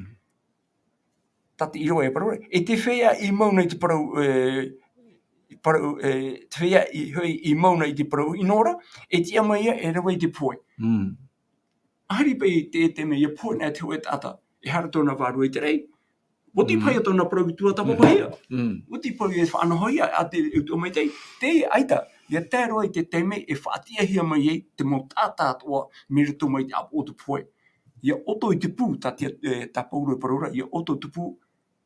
Tā te ʻīrava e parau ra, e te feiā i mau na i te parau, e, parau, e, te feiā i, hoʻi i mau na i te parau ʻino ra, e tiʻa mai ia e rave i te pohe. Mm. ʻAhiri paʻi te, te mea ʻia pohe anaʻe te hōʻē taʻata, e haere tōna vārua i te raʻi. ʻUa tīpaʻihia Mm. tōna parau i tuatāpapahia. Mm. ʻUa tīpaʻihia e faʻanahohia, a te, e utuʻa maitaʻi. Te ʻaita, ʻia tae roa i te taime e faʻatiʻahia mai ai te mau taʻata atoʻa mai roto mai te ʻāpoʻo o te pohe. ʻIa ʻoto i te pū, tā te, e, tā Pauro e parau ra, ʻia ʻoto i te pū,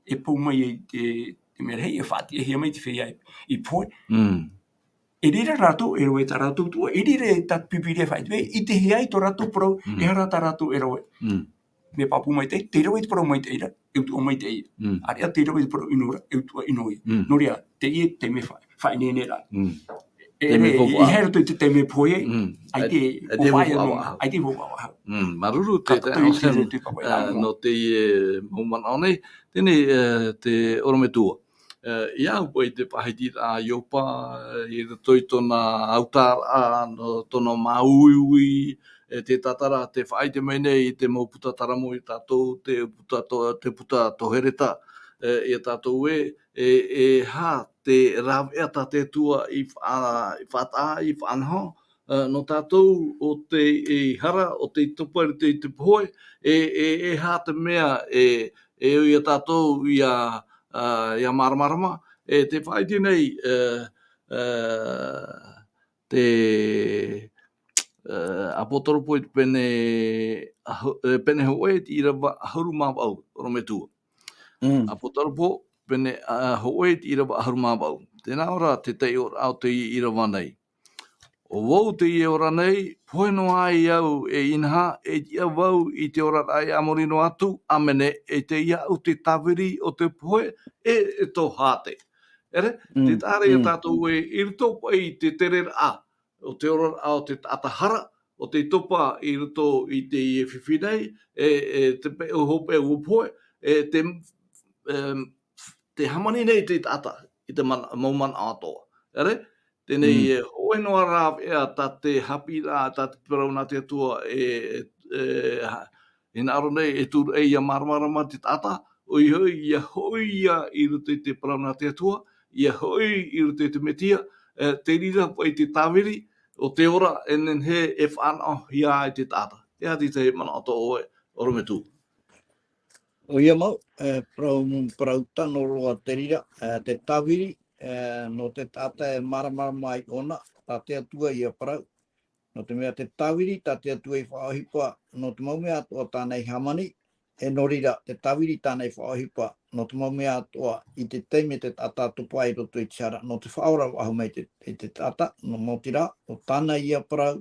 e pou mai ai te, te mea rahi, e faʻatiʻahia mai te feiā i, i pohe. Mm. E reira rātou, e rave i tā rātou utuʻa, e reira tā te Pīpīria e faʻaʻite mai, ʻitehia ai tō rātou parau, Mm. e aha rā tā rātou e rave. Mm. Mea pāpū maitaʻi, tē rave i te parau maitaʻi ra, e utuʻa maitaʻi. Mm. ʻĀreʻa tē rave i te parau ʻino ra, e utuʻa ʻino ia. Mm. Nō reira, teie te mea fa-, faʻaineineraʻa. Mm. E, Te mea e, faufaʻa. i haere atu i te, te mea pohe, Mm. ʻaita, ʻaita e ʻua faʻaea faufaʻa noa, vahau. ʻaita e faufaʻa vahau. Mm, māuruuru te Ka tae, tae, tae, tae, tae, tae, tae, ā, nō te, e, mau manaʻo nei. Teie, e, te ʻorometua. E, ʻia au paʻi te faʻahitiraʻa a Iopa, e, i roto i tōna autaʻaraʻa, nō tōna māuiui, e, te taʻata ra, tē faʻaʻite mai nei i te mau puta taramo ia tātou, te puta to-, te puta tohereta, e, ia tātou ē, e, e aha te rāveʻa tā te Atua i faʻa-, i faʻataʻa, i faʻanaho, e, nō tātou ʻo tē, e, hara, ʻo tē topa i te, te pohe, e, e, e aha te mea, e, e ʻoia tātou ʻia, ā, ʻia māramarama, e tē faʻaʻite nei, e, e, te, e, ʻApotarupo i te pene, ahu-, e, pene hōʻē i te ʻīrava ʻahuru mā vaʻu, ʻorometua. Mm. ʻApotarupo, pene, ā, hōʻē i te ʻīrava ʻahuru mā vaʻu. Tē nā ʻō ra te taiʻoraʻa o teie ʻīrava nei. ʻO vau teie ora nei, pohe noa ai au e inaha, e tiʻa vau i te oraraʻa e a muri noa atu, ʻāmene, e tei iāʻu te tāviri o te pohe, e, e tō hāte. ʻEre, Mm, te taʻa ra ia mm. tātou ē, i roto paʻi i te tereraʻa, o te oraraʻa o te taʻata hara, ʻo tē topa i roto i teie fifi nei, e, e te peʻe hopeʻa ʻua pohe, e te, e, te hāmani nei te taʻata, i te mana-, mau manaʻo atoʻa. ʻEre, teie nei Mm. e hōʻē noa rāveʻa tā te haʻapiʻiraʻa, tā te parau nā te Atua e, e, e, ha-, hinaʻaro nei e tūraʻi ʻia māramarama te taʻata, ʻoia hoʻi, ʻia hoʻi ia i roto i te parau nā te Atua, ʻia hoʻi i roto i te Metia, e, te reira paʻi te tāviri o te ora e nehenehe e faʻanahohia ai te taʻata. E aha te tahi manaʻo tō ʻoe, ʻorometua? ʻOia mau, e, parau, parau tano roa te reira, e, te tāviri, e, nō te taʻata e māramarama ai ʻōna, tā te Atua ia parau. Nō te mea te tāviri, tā te Atua i faʻaʻohipa, nō te mau mea atoʻa tāna i hāmani, e nō reira, te tāviri tāna i faʻaʻohipa, nō te mau mea atoʻa i te taime te taʻata topa ai i roto i te hara, nō te faʻaora faʻahou mai te, i te taʻata, nō, nō te reira, ʻo tāna ia parau,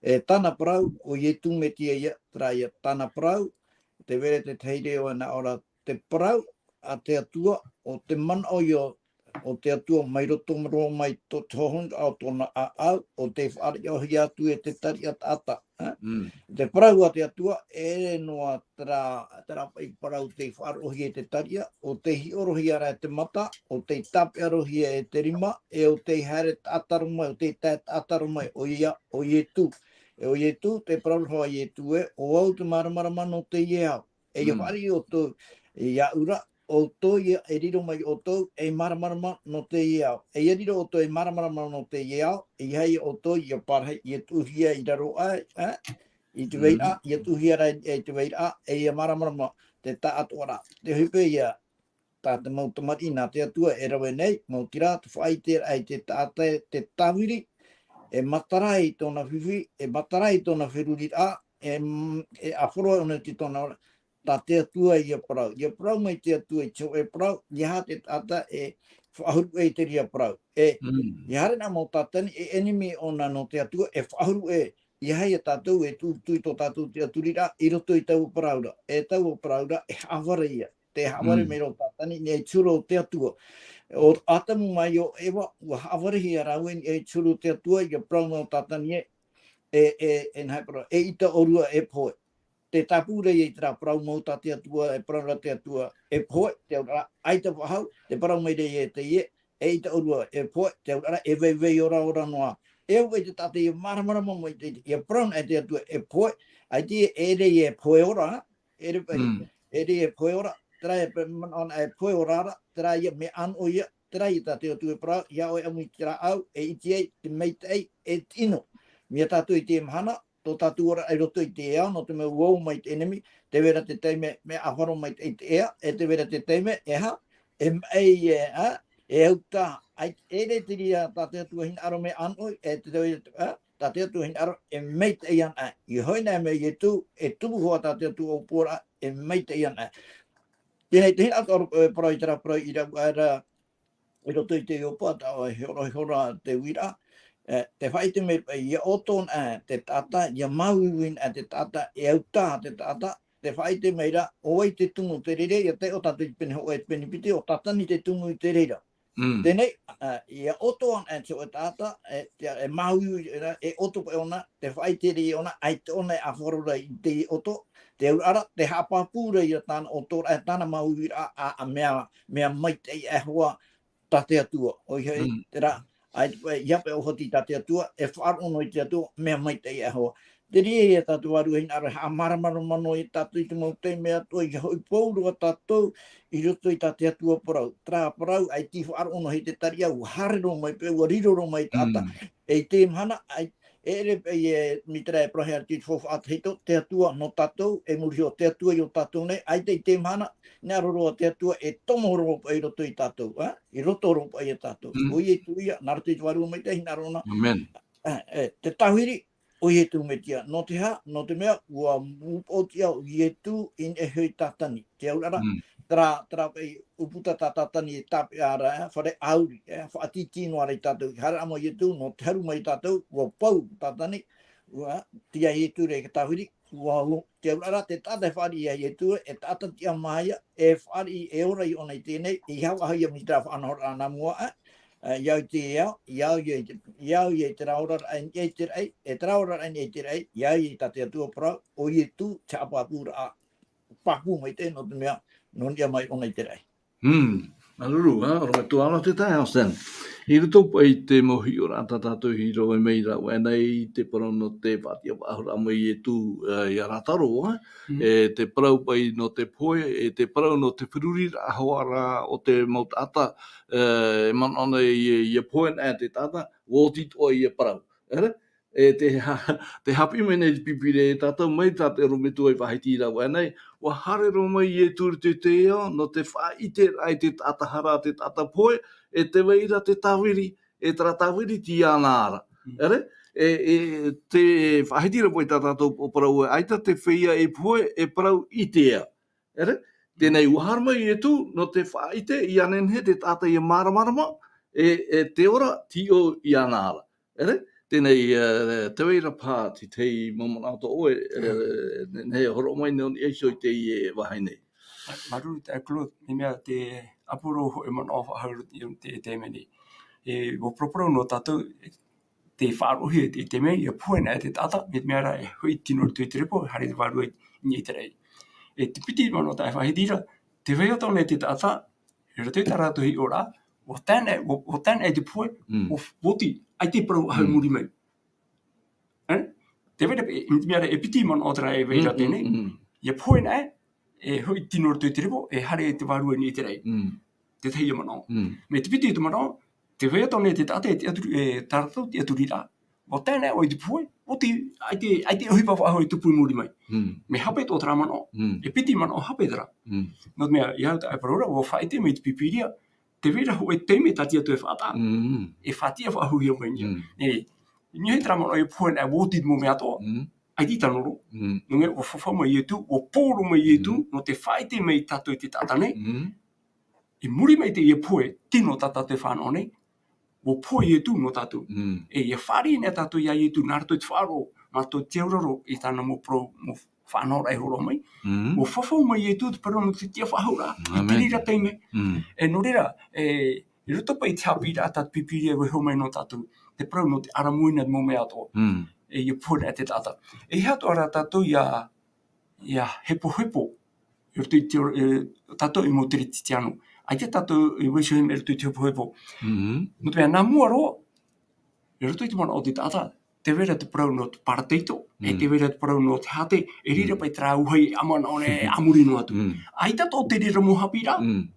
e tāna parau, ʻo Ietu Metia ia, terā ia tāna parau, tē vai ra te tahi reo e nā ʻō ra te parau a te Atua, ʻo te manaʻo ia o te Atua mai roto roa mai tō te hohonu o tōna ʻāʻau, ʻo tei faʻaroʻohia atu e te tariʻa taʻata, ā? Mm. Te parau a te Atua, e ʻere noa terā, terā paʻi parau tei faʻaroʻohia e te tariʻa, ʻo tei hiʻorohia ra e te mata, ʻo tei tāpeʻarohia e te rima, e ʻo tei haere taʻata roa mai, ʻo tei tae taʻata roa mai, ʻoia, ʻo Ietu. E ʻo Ietu, tē parau ra hoʻi Ietu ē, ʻo au te māramarama nō teie ao. E ʻia Mm. fāriʻi ʻoutou iāʻu ra, ʻoutou ia e riro mai ʻoutou ei māramarama nō teie ao. E ʻia riro ʻoutou ei māramarama nō teie ao, ʻeiaha ʻoutou ia parahi, ia tuʻuhia i raro aʻe, ā, i te Mm. vairaʻa, ia tuʻuhia ra i te vairaʻa, e ʻia māramarama te taʻatoʻaraʻa. Te ʻohipa ïa tā te mau tamariʻi nā te Atua e rave nei, maoti rā te faʻaʻiteraʻa i te taʻata, te tāviri, e matara i tōna fifi, e matara i tōna feruriraʻa, e, e ʻāfaro ʻōna i tōna ora, tā te Atua ïa parau. ʻIa parau mai te Atua i te hōʻē parau, ʻeiaha te taʻata e faʻahuru i te reira parau. E, Mm. ʻeiaha rā mau Tātani, e ʻenemi ʻōna nō te Atua, e faʻahuru, ʻeiaha ïa tātou e tūtū i tō tātou tiʻaturiraʻa i roto i taua parau ra. E taua parau ra, e haʻavare ïa. Te haʻavare Mm. mai ra ʻo Tātani, i niʻa i te huru o te Atua. ʻO Atamu mai ʻo Eva, ʻua haʻavarehia rāua i niʻa i te huru o te Atua, ʻia parau mai ʻo Tātani ē, e, e, e nā hea parau, eʻita ʻōrua e pohe. Tē tāpū ra ïa i terā parau mau tā te Atua, e parau ra te Atua, e pohe, te auraʻa, ʻaita faʻahou, tē parau mai ra ïa teie, eʻita ʻōrua e pohe, te auraʻa, e vaivai ora, ora noa. E au ai te taʻata ʻia māramarama mai te, ʻia parau na e te Atua, e pohe, ʻaita e ʻere e pohe ora, ʻere paʻi, Mm. ʻere e pohe ora, terā e pe-, manaʻo na e pohe ora ra, terā ïa mea ʻānoʻo ïa, terā ïa tā te Atua e parau, ʻia ʻoe ʻamu i te rāʻau, e ʻite ai, te maitaʻi, e te ʻino. Mai ia tātou i teie mahana, tō tātou ora i roto i te ao, nō te mea ʻua ō mai te ʻenemi, tē vai ra te taime, mea ʻāfaro mai te, i te ea, e tē vai ra te taime, e aha, e maʻi, e, ā, e autā, ʻaita, ʻere te reira tā te Atua hinaʻaro mea ʻānoʻi, e te, te, ā, tā te Atua hinaʻaro, e maitaʻi ana. ʻIa hoʻi na mai Ietu, e tumu hoʻi tā te Atua ʻōpuaraʻa, e maitaʻi ana. Teie nei te hinaʻaro, e, parau i terā parau i rave ra, i roto i te Ioba, tā ʻoe horo, horo te uiraʻa, e, tē faʻaʻite mai paʻi, ʻia ʻoto na te taʻata, ʻia māuiui na te taʻata, e autā te taʻata, tē faʻaʻite mai ra, ʻo vai te tumu i te reira, ʻia taiʻo tātou i te pene hōʻē, te pene piti, ʻo Tātani te tumu i te reira. Mm. Teie nei, ā, ʻia ʻoto ana e te hōʻē taʻata, e, te, e māuiui ra, e ʻoto paʻi ʻōna, tē faʻaʻite ra ʻōna, ʻaita ʻōna e ʻāfaro ra i te ʻoto, te auraʻa ra, tē haʻapāpū ra ïa tāna ʻoto ra, e tāna māuiui ra, ā, ā, mea, mea maitaʻi e hoa tā te Atua. ʻOia hoʻi, Mm. terā, ʻaita paʻi, ʻeiaha paʻi ʻōhoti tā te Atua, e faʻaroʻo noa i te Atua, mea maitaʻi e hoa. Te reira ïa tā te Vārua hinaʻaro e haʻamāramarama noa ia tātou i te mau taime atoʻa, ʻeiaha hoʻi pauroa tātou i roto i tā te Atua parau. Terā parau, ʻaita i faʻaroʻo noa hei te tariʻa, ʻua haere roa mai paʻi, ʻua riro roa mai taʻata. Mm. E i teie mahana, ʻai, e ʻere paʻi e, mai terā e parau ra te faufaʻa tahito, te Atua nō tātou, e muri iho te Atua i ō tātou nei, ʻaita i teie mahana, hinaʻaro roa te Atua e tomo roa paʻi i roto ia tātou, ā? I roto roa paʻi ia tātou. Mm. ʻO Ietu ïa, nā roto i te Vārua Maitaʻi, hinaʻaro na. Amen. Ā, e, te tāviri, ʻo Ietu Metia. Nō te aha, nō te mea, ʻua mūpaʻo tiʻa ʻo Ietu i niʻa iho ia Tātani. Te auraʻa ra, Mm. terā, terā paʻi ʻūputa tā Tātani e tāpeʻa ra, e, fare ʻāuri, e, faʻatītī noa ra ia tātou. I haere mai Ietu, nō te haru mai ia tātou, ʻua pau Tātani, ʻua, tīaʻi Ietu ra i te tāviri, ʻua ʻo, te auraʻa ra, te taʻata e fāriʻi ia Ietu, e taʻata tiʻamā ïa, e fāriʻi, e ora ïa ʻōna i teie nei, ʻeiaha faʻahou ïa mai terā faʻanahoraʻa nā mua, e, e, ʻia au i te ao, ʻia au ïa i te, ʻia au ïa i terā oraraʻa i niʻa i te raʻi, e terā oraraʻa i niʻa i te raʻi, ʻia au ïa i tā te Atua parau, ʻo Ietu te haʻapāpūraʻa, pāpū maitaʻi nō te mea, nō niʻa mai ʻōna i te raʻi. Hmm. Māuruuru, ā, ʻorometua ʻana te taeaʻe Austin. I roto paʻi i te mau hiʻoraʻa tā tātou i rave mai ra ʻō nei i te parau nō te faʻatiʻa faʻahouraʻa mai Ietu, ā, ia Lātaro, ā. Mm. E te parau paʻi nō te pohe, e te parau nō te feruriraʻa hoʻi ra o te mau taʻata, ā, e manaʻo nei ʻia, ʻia pohe na te taʻata, ʻua oti atoʻa ia parau. ʻEre? E te ha-, te haʻapiʻi mai nei te Pīpīria ia tātou mai tā te ʻorometua i faʻahiti ra ʻō nei, ʻua haere roa mai Ietu i te ao, nō te faʻaʻiteraʻa i te taʻata hara, te taʻata pohe, e tē vai ra te tāviri, e terā tāviri tei iāna ra. Mm. ʻEre? E, e, te faʻahiti ra paʻi tā tātou parau ē, ʻaita te feiā e pohe, e parau ʻitea. ʻEre? Teie nei ʻua haere mai Ietu, nō te faʻaʻite, ʻia nehenehe te taʻata ʻia māramarama, e, e te ora, tei ʻō iāna ra. ʻEre? Teie nei, e, tē vai ra paha te tahi mau manaʻo tō ʻoe, e, e, nehenehe e hōroʻa mai nō niʻa iho i teie vāhi nei. Māuruuru taeaʻe Claude, i te mea te ʻāpōro hōʻē manaʻo faʻahou i te, te mea nei. E, ʻua paraparau noa tātou, te faʻaroʻohia i te, i te mea, ʻia pohe na te taʻata, mai te mea ra, e hoʻi tino i te repo, haere te vārua i, i te raʻi. E te piti manaʻo tā e faʻahiti ra, tē vai atoʻa nei te taʻata, i roto i tā rātou hiʻoraʻa, ʻua tae na, ʻua, ʻua tae na i te pohe, Mm. ʻua, ʻua oti, ʻaita e parau faʻahou Mm. muri mai. E? Te vai ra, e, i te mea ra, e piti manaʻo terā e vai ra teie nei. Mm. ʻIa pohe anaʻe, e hoʻi tino i roto i te revo, e haere i te vārua i niʻa i te raʻi. Mm. Te tahi manaʻo. Mm. Mai te piti o te manaʻo, tē vai atoʻa nei te taʻata e tiʻaturi, e, tā rātou tiʻaturiraʻa. ʻUa tae anaʻe ʻoe i te pohe, ʻua ʻite, ʻaita, ʻaita e ʻohipa faʻahou e tupu i muri mai. Mm. Mea hape atoʻa terā manaʻo, Mm. e piti manaʻo hape terā. Mm. Nō te mea, ʻia au tāʻu e parau ra, ʻua faʻaʻite mai te Pīpīria, tē vai ra hōʻē taime tā te Atua e faʻataʻa. Mm. E faʻatiʻa faʻahouhia mai niʻa. Mm. E, i niʻa i terā manaʻo e pohe anaʻe, ʻua ʻite i te mau mea atoʻa. Mm. ʻAita i tano roa. Mm. Nō te mea, ʻua fafau mai Ietu, ʻua pō roa mai Ietu, Mm. nō te faʻaʻite mai ia tātou i te taʻata nei. Mm. I muri mai i teie pohe tino tā tātou e fānaʻo nei, ʻua pohe Ietu nō tātou. Mm. E ʻia fāriʻi anaʻe tātou ia Ietu, nā roto i te faʻaroʻo, nā roto i te auraro, i tāna mau parau, mau faʻanahoraʻa e hōroʻa mai. Mm. ʻUa fafau mai Ietu te parau nō te tiʻafaʻahouraʻa, i te Amen. reira taime. Mm. E nō reira, e, i roto paʻi i te haʻapiʻiraʻa tā te Pīpīria e vaiiho mai nō tātou, te parau nō te ʻaramuina te mau mea atoʻa. Mm. E ʻia pohe anaʻe te taʻata. E ʻeiaha atoʻa rā tātou ʻia, ʻia hepohepo, i roto i te, e, tātou e mau Kerisetiano. ʻAita tātou e vaiiho mai i roto i te hepohepo. Mm. Nō te mea, nā mua roa, i roto i te manaʻo o te taʻata, tē vai ra te parau nō te Parataito, e Mm. tē vai ra te parau nō te hāte, e riro Mm. paʻi terā vāhi ʻamanaʻo nei, Mm. a muri noa atu. Mm. ʻAita atoʻa te reira mau haʻapiʻiraʻa. Mm.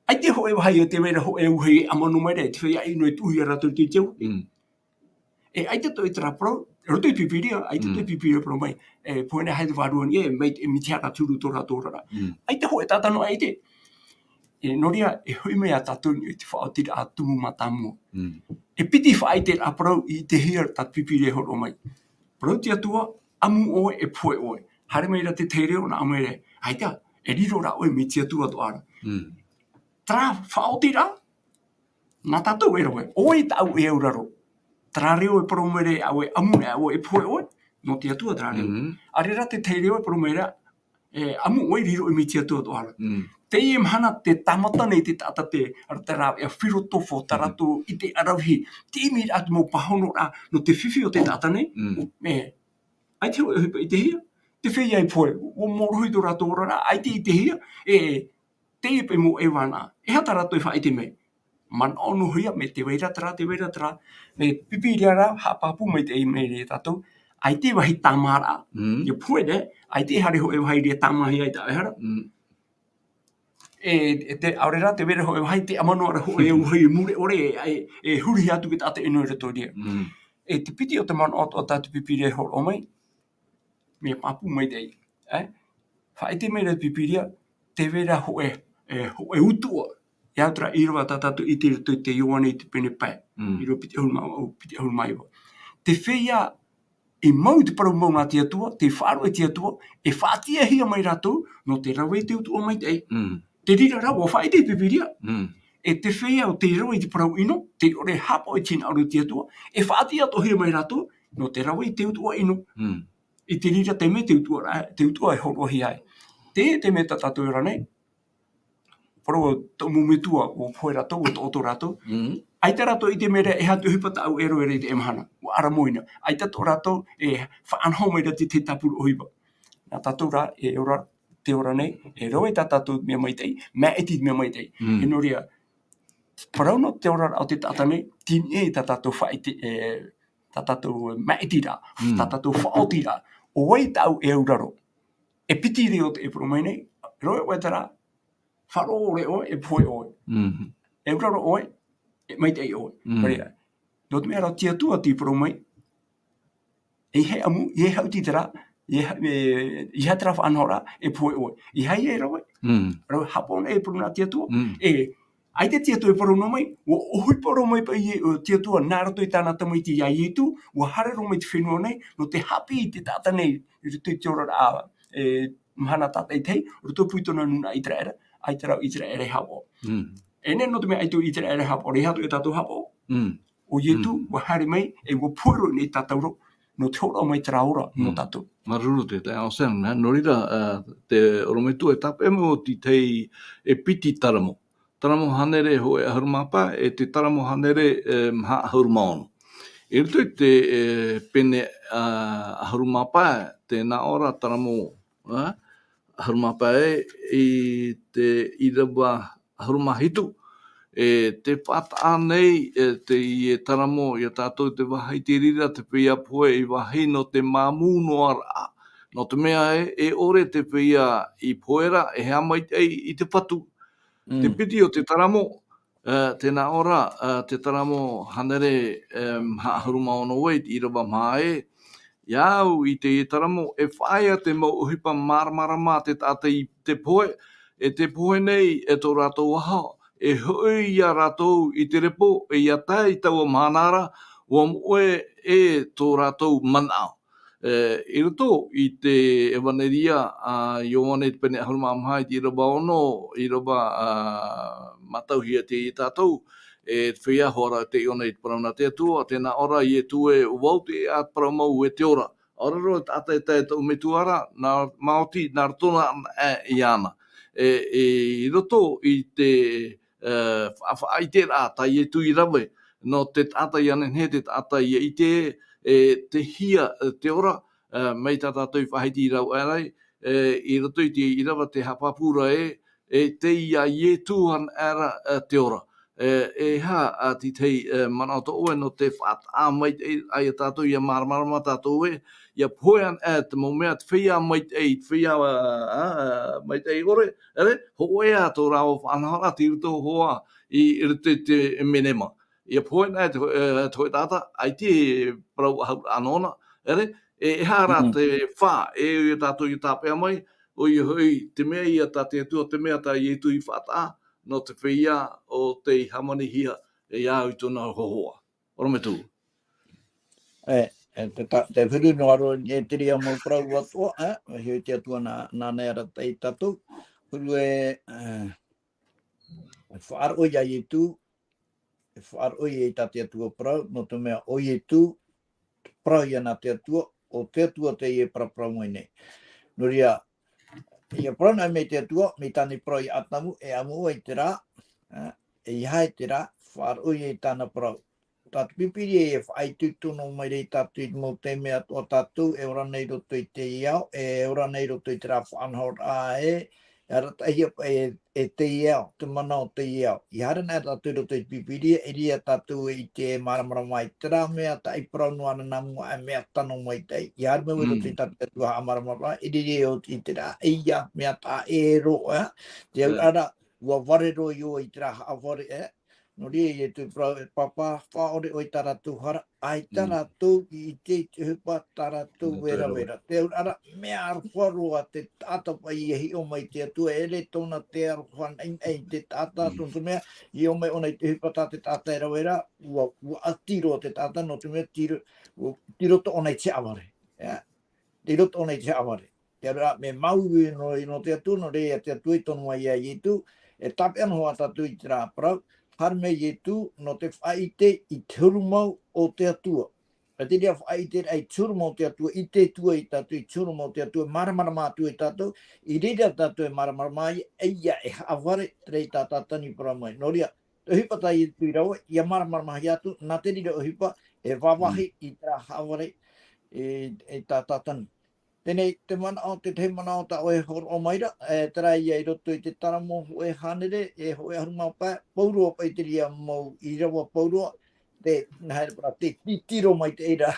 ʻAita hōʻē vāhi, tē vai ra hōʻē vāhi e ʻamanaʻo mai ra, e te feiā ʻino e tuʻu ia rātou i te au. Mm. E ʻaita atoʻa terā parau, i roto i te Pīpīria, ʻaita atoʻa Mm. te Pīpīria e parau mai, e pohe anaʻe haere i te vārua i niʻa, e mai, e mea tiʻa rā te huru tō rātou oraraʻa. Mm. ʻAita hōʻē taʻata noa ʻaita. E, nō reira, e hoʻi mai ia tātou i te faʻaotiraʻa tumu mātāmua. Mm. E piti faʻaʻiteraʻa parau i ʻitehia tā te Pīpīria e hōroʻa mai. Parau te Atua, ʻamu ʻoe, e pohe ʻoe. Haere mai ra te tahi reo, nā ʻō mai ra, ʻaita, e riro rā ʻoe mai te Atua atoʻa ra. Mm. Terā faʻaotiraʻa, nā tātou e rave, ʻoe tāʻu e auraro. Terā reo e parau mai ra, ʻoe ʻamu, ʻoe e pohe ʻoe, nō te Atua terā reo. Mm. ʻAore rā te tahi reo e parau mai ra, e, ʻamu ʻoe, riro ʻoe mai te Atua atoʻa ra. Mm. Teie mahana tē tāmata nei te taʻata te, te rāveʻa filotofo, tā Mm. rātou ʻite ʻaravihi, te ʻimiraʻa te mau pāhonoraʻa, nō te fifi o te taʻata nei. Mm. E, ʻaita hōʻē ʻohipa i ʻitehia, te feiā e pohe, ʻua mōrohi tō rātou oraraʻa, ʻaita i ʻitehia, e, teie paʻi mau ʻaivānaʻa. E aha tā rātou e faʻaʻite mai? Manaʻo noa hia, mai tē vai ra terā, tē vai ra terā. Mai te Pīpīria rā, haʻapāpū maitaʻi mai ia tātou, ʻaita e vāhi tāmāraʻa. Mm. ʻIa pohe anaʻe, ʻaita e haere hōʻē vāhi e tāmāhia ai tāʻu e hara. Mm. E, e te, ʻaore rā, tē vai ra hōʻē vāhi, te ʻamanaʻo ra hōʻē vāhi e mure ʻore, e, e hurihia atu i te taʻata ʻino i roto i reira. Mm. E te piti o te manaʻo atoʻa tā te Pīpīria e hōroʻa mai, mea pāpū maitaʻi. E? Faʻaʻite mai ra te Pīpīria, tē vai ra hōʻē, e, hōʻē utuʻa. E au terā ʻīrava tā tātou i ʻite i roto i te Ioane i te pene pae. Mm. ʻĪrava piti ʻahuru mā vaʻu, piti ʻahuru mā iva. Te feiā i mau i te parau mau nā te Atua, tei faʻaroʻo e te Atua, e faʻatiʻahia mai rātou, nō te rave i te utuʻa maitaʻi. Mm. Te reira rā, ʻua faʻaʻite te Pīpīria. Mm. E te feiā ʻo tei rave i te parau ʻino, tei ʻore e haʻapaʻo i te hinaʻaro o te Atua, e faʻatiʻa atoʻahia mai rātou, nō te rave i te utuʻa ʻino. Mm. I te reira taime te utuʻa ra-, te utuʻa e hōroʻahia ai. Te, te mea tā tātou e ora nei, parau tō mau metua, ʻua pohe rātou, ʻua taʻoto rātou. Mm. ʻAita rātou i ʻite mai ra, e aha te ʻohipa tāʻu e rave ra i teie mahana. ʻUa ʻaramuina. ʻAita tō rātou, e faʻanaho mai ra te, te tāpura ʻohipa. Nā tātou rā, e ora, tē ora nei, e rave tā tātou mea maitaʻi, maʻiti mea maitaʻi. Mm. E nō reira, parau nō te oraraʻa o te taʻata nei, tei niʻa i tā tātou faʻaʻite, e, tā tātou maʻitiraʻa, Mm. tā tātou faʻaotiraʻa. ʻO vai tāʻu e auraro? E piti reo tē parau mai nei, rave ʻoe terā, faʻaroʻo ʻore ʻoe, e pohe ʻoe. Mm. E auraro ʻoe, e maitaʻi ʻoe. Mm. Nō reira, nō te mea rā te Atua tei parau mai, ʻeiaha e ʻamu, ʻeiaha e haʻuti terā, ʻeiaha, e, ʻeiaha terā faʻanahoraʻa, e pohe ʻoe. ʻEiaha e rave. Mm. Rave haʻapaʻo nei e parau nā te Atua. Mm. E, ʻaita te Atua e parau noa mai, ʻua ʻohipa roa mai paʻi, ʻo te Atua nā roto i tāna tamaiti ia Ietu, ʻua haere roa mai te fenua nei, nō te haʻapiʻi i te taʻata nei, i roto i te oraraʻa, e, mahana tātaʻitahi, roto pū i tōna nūnaʻa ʻĪteraʻera, ʻaita rā ʻo ʻĪteraʻera e haʻapaʻo. Mm. E nehenehe nō te mea ʻaita ʻo ʻĪteraʻera e haʻapaʻo, ʻeiaha atoʻa tātou haʻapaʻo. Mm. ʻO Ietu, Mm. ʻua haere mai, e ʻua pohe roa i niʻa ia tātou ra, nō te hōroʻa mai terā ora, nō Mm. tātou. Māuruuru te taeaʻe Sam, nā, nō reira, ā, te ʻorometua e tāpeʻa mai ʻo te tahi e piti taramo. Taramo hānere hōʻē ʻahuru mā pae, e te taramo hānere, e, maha ʻahuru mā ono. I roto i te, e, pene, ā, ʻahuru mā pae, tē nā ʻō ra taramo, ā, ʻahuru mā pae, i te ʻīrava ʻahuru mā hitu, E te faʻataʻa nei, e, teie taramo, ia tātou te vāhi te reira, te feiā pohe i vāhi nō te māmū noa raʻa. Nō te mea e, e ʻore te feiā i pohe ra, e hea maitaʻi i te patu. Te piti o te taramo, e, tēnā ʻō ra, e, te taramo hānere, e, maha ʻahuru mā ono vau i te ʻīrava maha ē, ia au i te taramo, e faʻaea te mau ʻohipa māramarama te taʻata i te pohe, e te pohe nei, e tō rātou aho, e hoʻi ia rātou i te repo, e ia tae i taua mahana ra, ʻua moʻe e tō rātou manaʻo. E, i roto i te ʻEvaneria a Ioane, te pene ʻahuru mā maha i te ʻīrava ono, ʻīrava, a, mātauhia te ia tātou, e feiā hoʻi ra te ʻiʻo nei te parau nā te Atua, tēnā ʻō ra Ietu ē, ʻo vau te ʻēʻa, te parau mau e te ora. ʻAore roa te taʻata e tae i tōʻu metua ra, nā, maoti, nā roto na, e, iāna. E, e, i roto i te, e, fa-, faʻaʻiteraʻa tā Ietu i rave, nō te taʻata ia nehenehe, te taʻata ia ʻite, e, te hia, e, te ora, e, mai tā tātou i faʻahiti i rau aʻe ra, e, i roto i te ʻīrava te haʻapāpū ra ē, e tei iā Ietu anaʻe ra, e, te ora. E, e aha, a, te tahi, e, manaʻo tō ʻoe nō te faʻataʻa maitaʻi, a, ia tātou, ia māramarama tātou ē, ia pohe anaʻe te mau mea, te feiā maitaʻi, te feiā, a, a, a, maitaʻi ʻore, ʻere, hōʻē ā tō rāua faʻanahoraʻa, tei roto hoʻi i, i roto i te menema. Ia pohe anaʻe te, e, te hōʻē taʻata, ʻaita e parau ʻahuru ʻānōna, ʻere, e, e aha rā te fā, e, ia tātou i tāpeʻa mai, ʻoia hoʻi, te mea ia tā te Atua, te mea tā Ietu i faʻataʻa, nō te feiā ʻo tei hāmanihia, e, ia au i tōna hōhoʻa. ʻOrometua. E, e, te ta-, te huru noa roa e te reira mau parau atoʻa, e, e hiʻo i te Atua nā, nāna e arataʻi ia tātou. Huru e, e, e faʻaroʻo ia Ietu, e faʻaroʻo ia i tā te Atua parau, nō te mea ʻo Ietu, parau ia nā te Atua, ʻo te Atua teie e paraparau mai nei. Nō reira, ia parau anaʻe mai te Atua, mai tāna i parau ia Atamu, e ʻamu ʻoe i terā, e, e ʻeiaha e terā, faʻaroʻo ia i tāna parau. Tā te Pīpīria e faʻaitoito noa mai ra ia tātou i te mau taime atoʻa tātou e ora nei i roto i teie ao, e ora nei i roto i terā faʻanahoraʻa ē, e arataʻihia paʻi e, e teie ao, te mana o teie ao. ʻIa haere anaʻe tātou i roto i te Pīpīria, e riro tātou e ʻite e māramarama i terā mea, taʻi parau noa ra nā mua, e mea tano maitaʻi. ʻIa haere mai vau i roto i tā te Atua haʻamāramarama, e riro au i terā, ʻeiaha, mea taʻa ʻē roa, e. Te auraʻa ra, ʻua vare roa ʻoe i terā haʻavare, e. Nō reira, Ietu e parau, e Pāpā, faʻaʻore ʻoe i tā rātou hara, ʻaita rātou i ʻite i te ʻohipa tā rātou e rave ra. Te auraʻa ra, mea aroha roa te taʻata paʻi e hiʻo mai i te Atua, e ʻere tōna te aroha naʻinaʻi i te taʻata, nō te mea, i hiʻo mai ʻōna i te ʻohipa tā te taʻata e rave ra, ʻua, ʻua ʻati roa te taʻata, nō te mea, tei ro-, ʻua, tei roto ʻōna i te haʻavare. Ia. Tei roto ʻōna i te haʻavare. Te auraʻa, mea māuiui noa nō te Atua, nō reira te Atua i tono mai ia Ietu, e tāpeʻa noa hoʻi tātou i terā parau, haere mai Ietu, nō te faʻaʻite i te huru mau o te Atua. E te reira faʻaʻiteraʻa i te huru mau o te Atua, ʻite atu ai tātou i te huru mau o te Atua, māramarama atu ai tātou, i reira tātou e māramarama ai, ʻeiaha e haʻavare, terā tā Tātani i parau mai. Nō reira, te ʻohipa tā Ietu i rave, ʻia māramarama atu, nā te reira ʻohipa, e vāvāhi i terā haʻavare, e, e tā Tātani. Teie te manaʻo, te tahi manaʻo tā ʻoe e hōroʻa mai ra, e, terā ia i roto i te taramo hōʻē hānere, e hōʻē ʻahuru mā pae, pauroa paʻi te reira mau ʻīrava pauroa, te, nā haere parau, te titiro maitaʻi ra,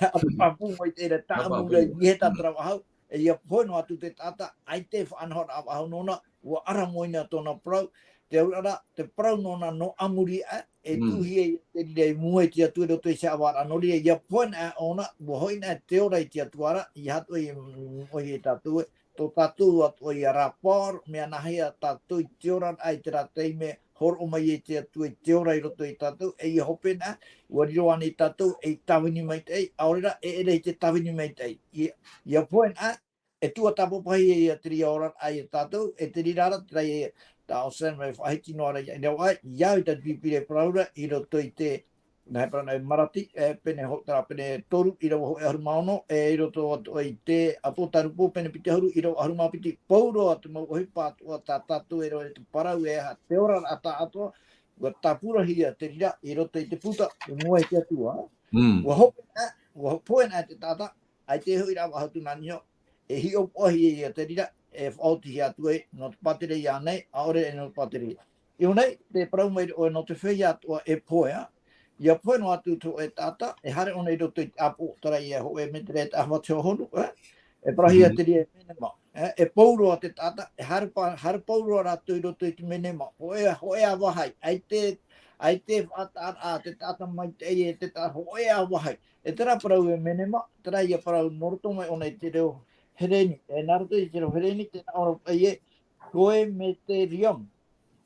ʻapu, ʻapu maitaʻi ra, tāʻamu ra, i niʻa i te tātaravaʻahau, e ʻia pohe noa atu te taʻata, ʻaita e faʻanahoraʻa vāʻahu nōna, ʻua ʻaramoina tōna parau, te auraʻa ra, te parau nōna nō ʻamuri aʻe, e tuʻuhia i te reira i mua i te Atua i roto i te haʻavāraʻa. Nō reira, ʻia pohe anaʻe ʻōna, ʻua hoʻi anaʻe te ora i te Atua ra, ʻeiaha atoʻa e, ʻoia ia tātou ē, tō tātou atoʻa ia rapport, mea nāhea tātou i te oraraʻa i terā taime, hōroʻa mai ai te Atua i te ora i roto ia tātou, e ʻia hope anaʻe, ʻua riro ānei tātou ei tāvini maitaʻi, ʻaore ra, e ʻere i te tāvini maitaʻi. ʻIa, ʻia pohe anaʻe, e tuatāpapahia ia te reira oraraʻa ia tātou, e te reira ra, terā ia, tā ʻo Sam e faʻahiti noa ra ia, i rave aʻe, ʻia au i tā te Pīpīria e parau ra, i roto i te, nā haere parau anaʻe Marati, e, pene hō-, terā pene toru, ʻīrava hōʻē ʻahuru mā ono, e, i roto atoʻa i te Apotarupo, pene piti ʻahuru, ʻīrava ʻahuru mā piti, pauroa te mau ʻohipa atoʻa tā tātou e rave ra te parau e aha, te oraraʻa tāʻatoʻa, ʻua tāpurahia te reira, i roto i te puta, i mua i te Atua. ʻUa hope anaʻe, ʻua pohe anaʻe te taʻata, ʻaita e hoʻiraʻa vāʻahu atu nā niʻa iho, e hiʻopoʻahia ia te reira, e faʻaotihia atu ai, nō te pātireia ānei, ʻaore e nō te pātireia. I ʻō nei, te parau mai ʻoe nō te feiā atoʻa e pohe, ā. ʻIa pohe noa atu tō ʻoe taʻata, e haere ʻōna i roto i te ʻāpoʻo, terā ia hōʻē mētere e taʻahapa te hohonu, ā. E parauhia te reira e menema, ā. E pou roa te taʻata, e haere pa-, haere pou roa rātou i roto i te menema. Hōʻē, hōʻē ā vāhi, ʻaita, ʻaita faʻataʻaraʻa te taʻata maitaʻi e te taʻata, hōʻē ā vāhi. E terā parau e menema, terā ia parau nō roto mai ʻōna i te reo Hereni, e nā roto i te reo Hereni, tē nā ʻō ra paʻi ē, koe meterion.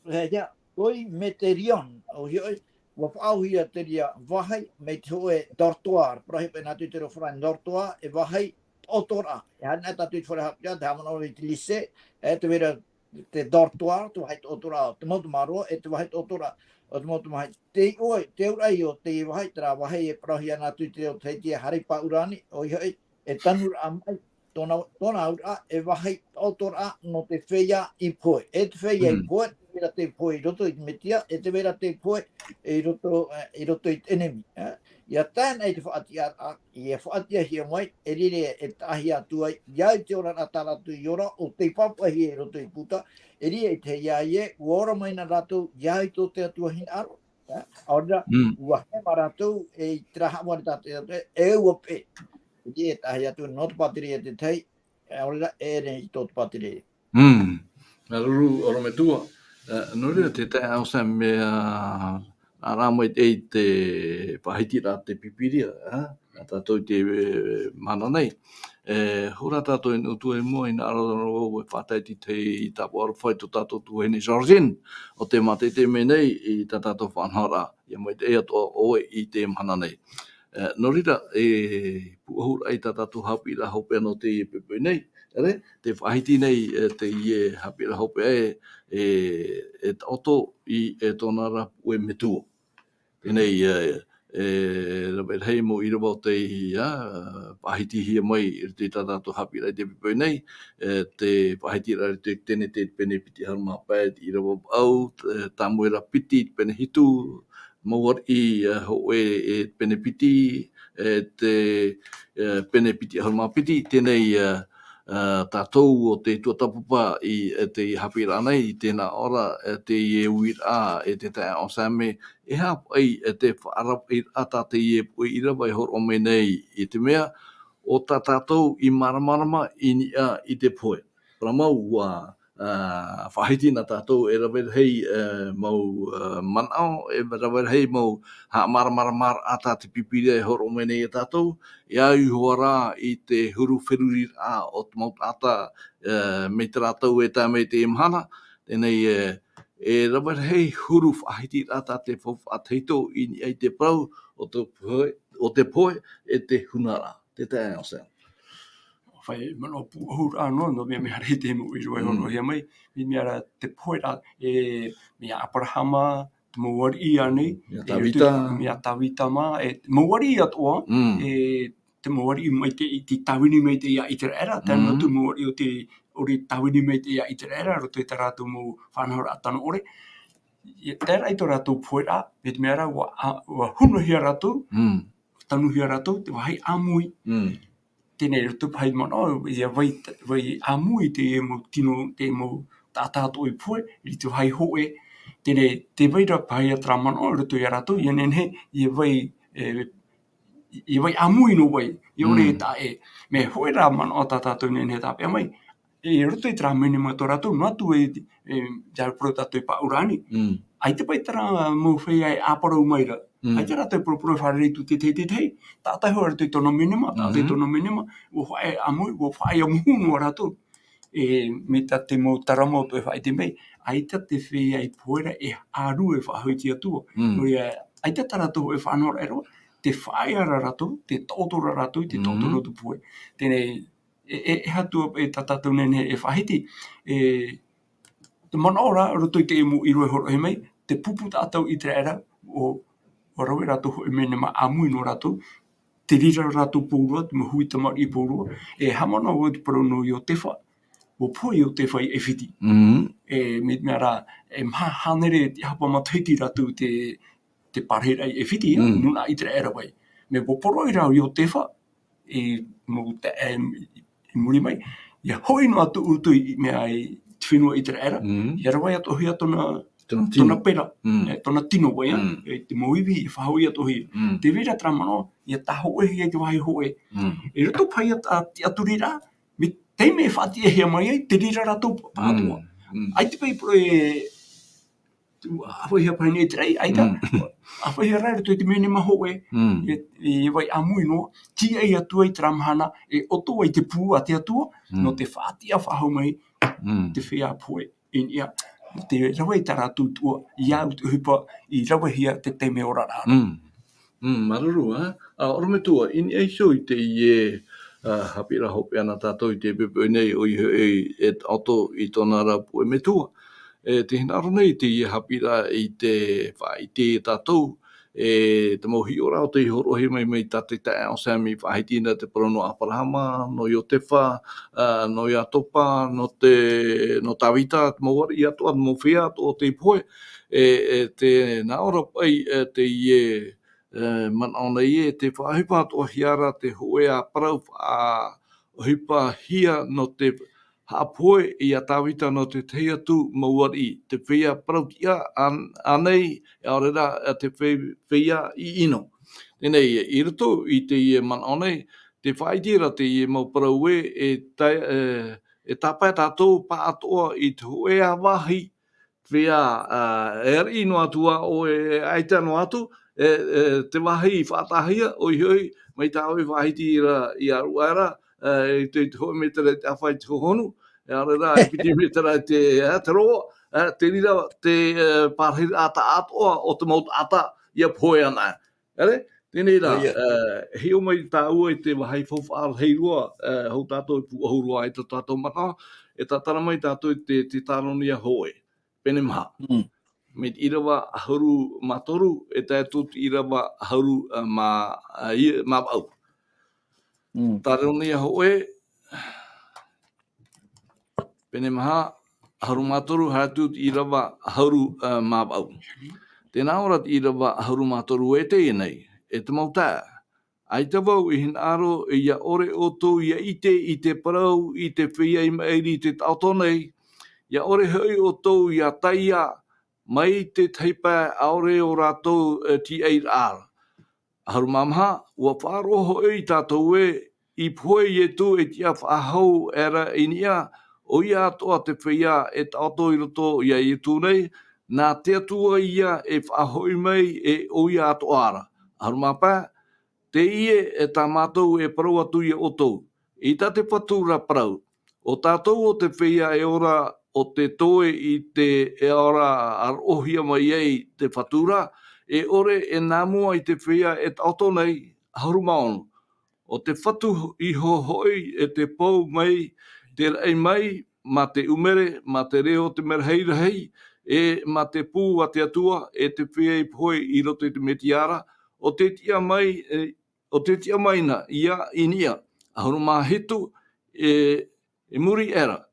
E, ia, koe meterion, ʻo hiʻo, ʻua faʻaauhia te reira vāhi, mai te hōʻē dortoir, parauhia paʻi nā te reo Farāni dortoir, e vāhi taʻotoraʻa. E haere tātou i te fare haʻapiʻiraʻa, te haʻamanaʻo i te lycée, e te vai ra te dortoir, te vāhi taʻotoraʻa o te mau tamaroa, e te vāhi taʻotoraʻa o te mau tamāhine. Te ʻoe, te auraʻa o te vāhi, terā vāhi e parauhia nā te reo Tahiti e haere i Pāʻurani, ʻoia hoʻi, e tanuraʻa mai, tōna, tōna auraʻa, e vāhi taʻotoraʻa nō te feiā i pohe. E te feiā i Mm. pohe, te vai ra tei pohe i roto i te metia, e te vai ra tei pohe i roto, eh, i roto i te ʻenemi, eh. ʻIa tae noa i te faʻatiʻaraʻa, ʻia faʻatiʻahia mai, e riro e taʻahia atu ai, ia i te oraraʻa tā rātou i ora, ʻo tei pāpaʻihia i roto i te puta, e riro i te hea ia, ʻua ora mai na rātou, ia i tō te Atua hinaʻaro, eh. ʻAore ra, Mm. ʻua haere mā rātou, e i terā haʻavare tā te Atua, e ʻua peʻe. E riro e taʻahia atu, nō te pātireia te tahi, ʻaore ra, e riro i tō te pātireia. Mm. Māuruuru, ʻorometua. Eh, nō reira, te taeaʻe Sam, mea, ā, rā mai te, te faʻahitiraʻa te Pīpīria, eh, nā tātou i te, eh, mahana nei. Eh, hora tātou i nō tua i mua, hinaʻaro noa vau e faʻatae i te, i te tāpaʻo aroha i tō tātou tuahine Georgine, ʻo tē mātaʻitaʻi mai nei i tā tātou faʻanahoraʻa. ʻIa maitaʻi atoʻa ʻoe i te mahana nei. Eh, nō reira, e pūʻohu ra i tā tātou haʻapiʻiraʻa hopeʻa nō teie poʻipoʻi nei, ʻere, tē faʻahiti nei, eh, teie haʻapiʻiraʻa hopeʻa ē, e, e taʻoto i, e tōna ra puʻe metua. Teie nei, eh, e rave rahi mau ʻīrava o tei, ā, faʻahitihia mai i roto i tā tātou haʻapiʻiraʻa i te poʻipoʻi nei, eh, tē faʻahiti ra i roto i te Tenete pene piti ʻahuru mā pae, te ʻīrava vaʻu, eh, Tāmuera piti, pene hitu, Mau ariʻi, ā, hōʻē, e pene piti, e te, e, pene piti ʻahuru mā piti, teie nei, ā, ā, tātou ʻo tei tuatāpapa i, e, te haʻapiʻiraʻa nei, i teie nei ora, e, teie uiraʻa, e te taeaʻe Sam, e aha paʻi, e te faʻaravaʻiraʻa tā teie poʻi ʻīrava e hōroʻa mai nei, i te mea, ʻo tā tātou i māramarama i niʻa i te pohe. Parau mau, ā, ā, faʻahiti na tātou e rave rahi, ā, mau, ā, manaʻo, e rave rahi mau haʻamāramaramaraʻa tā te Pīpīria e hōroʻa mai nei ia tātou, e au iho ā rā i te huru feruriraʻa o te mau taʻata, ā, mai terā tau e tae mai i teie mahana, teie nei, ā, e rave rahi huru faʻahitiraʻa tā te faufaʻa tahito i niʻa i te parau o te pohe, o te pohe e te hunaraʻa. Te taeaʻe Sam. Fai manaʻo pūʻohu ra noa, nō te mea mea rahi te mau ʻīrava e Mm. hōroʻahia mai, i te mea ra te pohe ra, e, mea Aperahama, te mau ariʻi ānei, Mea e, Tāvita. Mea Tāvita mā, e, mau ariʻi atoʻa, Mm. e, te mau ariʻi mai te, i te tāvini mai te ia ʻĪteraʻera, tae noa Mm. atu mau ariʻi o te, ʻore tāvini mai te ia ʻĪteraʻera, roto i tā rātou mau faʻanahoraʻa tano ʻore. E, terā i tō rātou pohe ra, i te mea ra, ʻua, ʻa, ʻua hunohia rātou, Mm. tanuhia rātou, te vāhi ʻāmui. Mm. Teie nei roto paʻi manaʻo, ʻia vai, vai ʻāmui te mau tino, te mau taʻata atoʻa i pohe, i te vāhi hōʻē. Teie nei, tē vai ra paʻi terā manaʻo, roto ia rātou, ʻia nehenehe, ʻia vai, e, ʻia vai ʻāmui noa vau, ʻia ʻore Mm. taʻa ʻē. Mea hōʻē rā manaʻo tā tātou nehenehe e tāpeʻa mai, i roto i terā menema tō rātou, noa atu e, e, ʻia parau tātou i Pāʻurani. Mm. ʻAita paʻi terā mau feiā e ʻāparau mai ra. Mm. ʻAita rātou e poroporo e fārerei atu te tahi, te tahi, taʻata iho ā rātou i tōna menema, taʻata i Mhm. tōna menema, ʻua faʻaʻē ʻāmui, ʻua faʻaʻē ʻamuhu noa rātou. E, mai tā te mau tārama atoʻa e faʻaʻite mai, ʻaita te feiā i pohe ra e ʻārue faʻahou i te Atua. Mm. Nō reira, ʻaita tā rātou e faʻanahoraʻa roa, te faʻaʻē ra rātou, te taʻoto ra rātou, te taʻoto Mhm. nō te pohe. Teie nei, e, e, e aha atu e tā tātou nehenehe e faʻahiti, e, te manaʻo ra, roto i te mau ʻīrava e hōroʻahia mai, te pupu taʻata o ʻĪteraʻera, ʻo, ʻua rave rātou hōʻē menema ʻāmui nō rātou, te reira rātou pauroa, te mau hui tamariʻi pauroa, e haʻamanaʻo vau i te parau nō Iotefa, ʻua pohe Iotefa i ʻAifiti. Mhm. E, mai te mea ra, e maha hānere e tiʻahapa matahiti rātou te, te parahiraʻa i ʻAifiti, Mm. nūnaʻa ʻĪteraʻera paʻi. Mea ʻua poroʻi ra ʻo Iotefa, i mau taeaʻe i muri mai, ʻia hoʻi noa atu ʻoutou i, mea i te fenua ʻĪteraʻera, Mm. ʻia rave atoʻahia tōna, Tōna tino. Tōna pera, Mm. e, tōna tino, vai, Mm. e, te mau ivi, e faʻahoʻi atoʻa hia. Mm. Tē vai ra terā manaʻo, ʻia tāhōʻēhia i te vāhi hōʻē. Mm. I roto paʻi i tā, tiʻaturiraʻa, mea taime e faʻatiʻahia mai ai, te reira rātou pa-, Mm. pāʻatoʻa. Mm. ʻAita paʻi, e, tu, ʻāfaʻihia paʻi nei te raʻi, ʻaita. Mm. ʻĀfaʻihia rā i roto i te menema hōʻē, Mm. e, e vai ʻāmui noa, tīaʻi atu ai terā mahana, e ʻoto ai te pū a te Atua, Mm. nō te faʻatiʻa faʻahou mai, Mm. te feiā pohe. I niʻa, te rave i tā rātou tuʻa, i au te ʻohipa i ravehia te taime oraraʻa. Mm. Mm, māuruuru, ā? Ā, ʻorometua, i niʻa iho i teie, ā, haʻapiʻiraʻa hopeʻa nā tātou i teie poʻipoʻi nei, ʻoia hoʻi, e taʻoto i tōna ra puʻe metua. E, tē hinaʻaro nei teie haʻapiʻiraʻa i te faʻaʻite ia tātou, e, te mau hiʻoraʻa o tei hōroʻahia mai, mai tā te taeaʻe o Sami i faʻahiti na te parau nō Aperahama, nō Iotefa, ā, nō Iakoba, nō te, nō Tavita, te mau ariʻi atoʻa, te mau feiā atoʻa o tei pohe, e, e, tē nā ʻō ra paʻi, e, teie, e, manaʻo nei ē, tē faʻaʻohipa atoʻahia ra te hōʻē ā parau faʻaʻohipahia nō te haʻapohe ia Tavita nō te tahi atu mau ariʻi, te feiā parau-tiʻa ā-, ānei, ʻaore rā, ā, te fei-, feiā ʻiʻino. Teie nei, i roto i teie manaʻo nei, tē faʻaʻite ra teie mau parau ē, e ta-, e, e tāpae tātou pāʻatoʻa i te hōʻē ā vāhi, feiā, ā, e ariʻi noa atu ā ʻoe, e ʻaita noa atu, e, e, te vāhi i faʻataʻahia, ʻoia hoʻi, mai tā ʻoe i faʻahiti ra i ʻaruʻa ra, ā, i te, i te hōʻē mētera i te ʻāfaʻi i te hohonu, ʻaore rā, e piti mētera i te, ā, te roa, ā, te reira te, ā, pārahiraʻa taʻatoʻa o te mau taʻata ʻia pohe ana. ʻEre? Teie nei rā, ʻoia. Ā, hiʻo mai tāua i te vāhi faufaʻa rahi roa, ā, hou tātou e pūʻohu roa ai tō tātou manaʻo, e tātara mai tātou i te, te Teuteronōmio hōʻē. Pene maha. Mm. Mai te ʻīrava ʻahuru mā toru, e tae atu i te ʻīrava ʻahuru, ā, mā, ā, i-, mā vaʻu. Mm. Teuteronōmio hōʻē, pene maha, ʻahuru mā toru, haere atu i te ʻīrava ʻahuru, ā, mā vaʻu. Tē nā ʻō ra te ʻīrava ʻahuru mā toru ē teie nei, e te mau taeaʻe, ʻaita vau i hinaʻaro, ʻia ʻore ʻoutou ʻia ʻite i te parau i te feiā i maʻiri i te taʻoto nei, ʻia ʻore hoʻi ʻoutou ʻia taiā mai te tahi pae ʻaore ō rātou, e, tīaʻiraʻa ra. ʻAhuru mā maha, ʻua faʻaroʻo hoʻi tātou ē, i pohe Ietu e tiʻa faʻahou aʻera i niʻa, ʻoia atoʻa te feiā e taʻoto i roto ia Ietu nei, nā te Atua ïa e faʻahoʻi mai e ʻoia atoʻa ra. ʻAhuru mā pae, teie e tā mātou e parau atu ia ʻoutou. I tā te Fatu ra parau, ʻo tātou ʻo te feiā e ora ʻo te toe i te e ora a roʻohia mai ai te Fatu ra, e ʻore e nā mua i te feiā e taʻoto nei, ʻahuru mā ono. ʻO te Fatu iho hoʻi e te pou mai, te raʻi mai, mā te ʻumere, mā te reo o te merahi rahi, e mā te pū a te Atua, e te feiā i pohe i roto i te Mesia ra, ʻo te tiʻa mai, e, ʻo te tiʻa mai na, ïa i niʻa, ʻahuru mā hitu, e, i muri aʻera,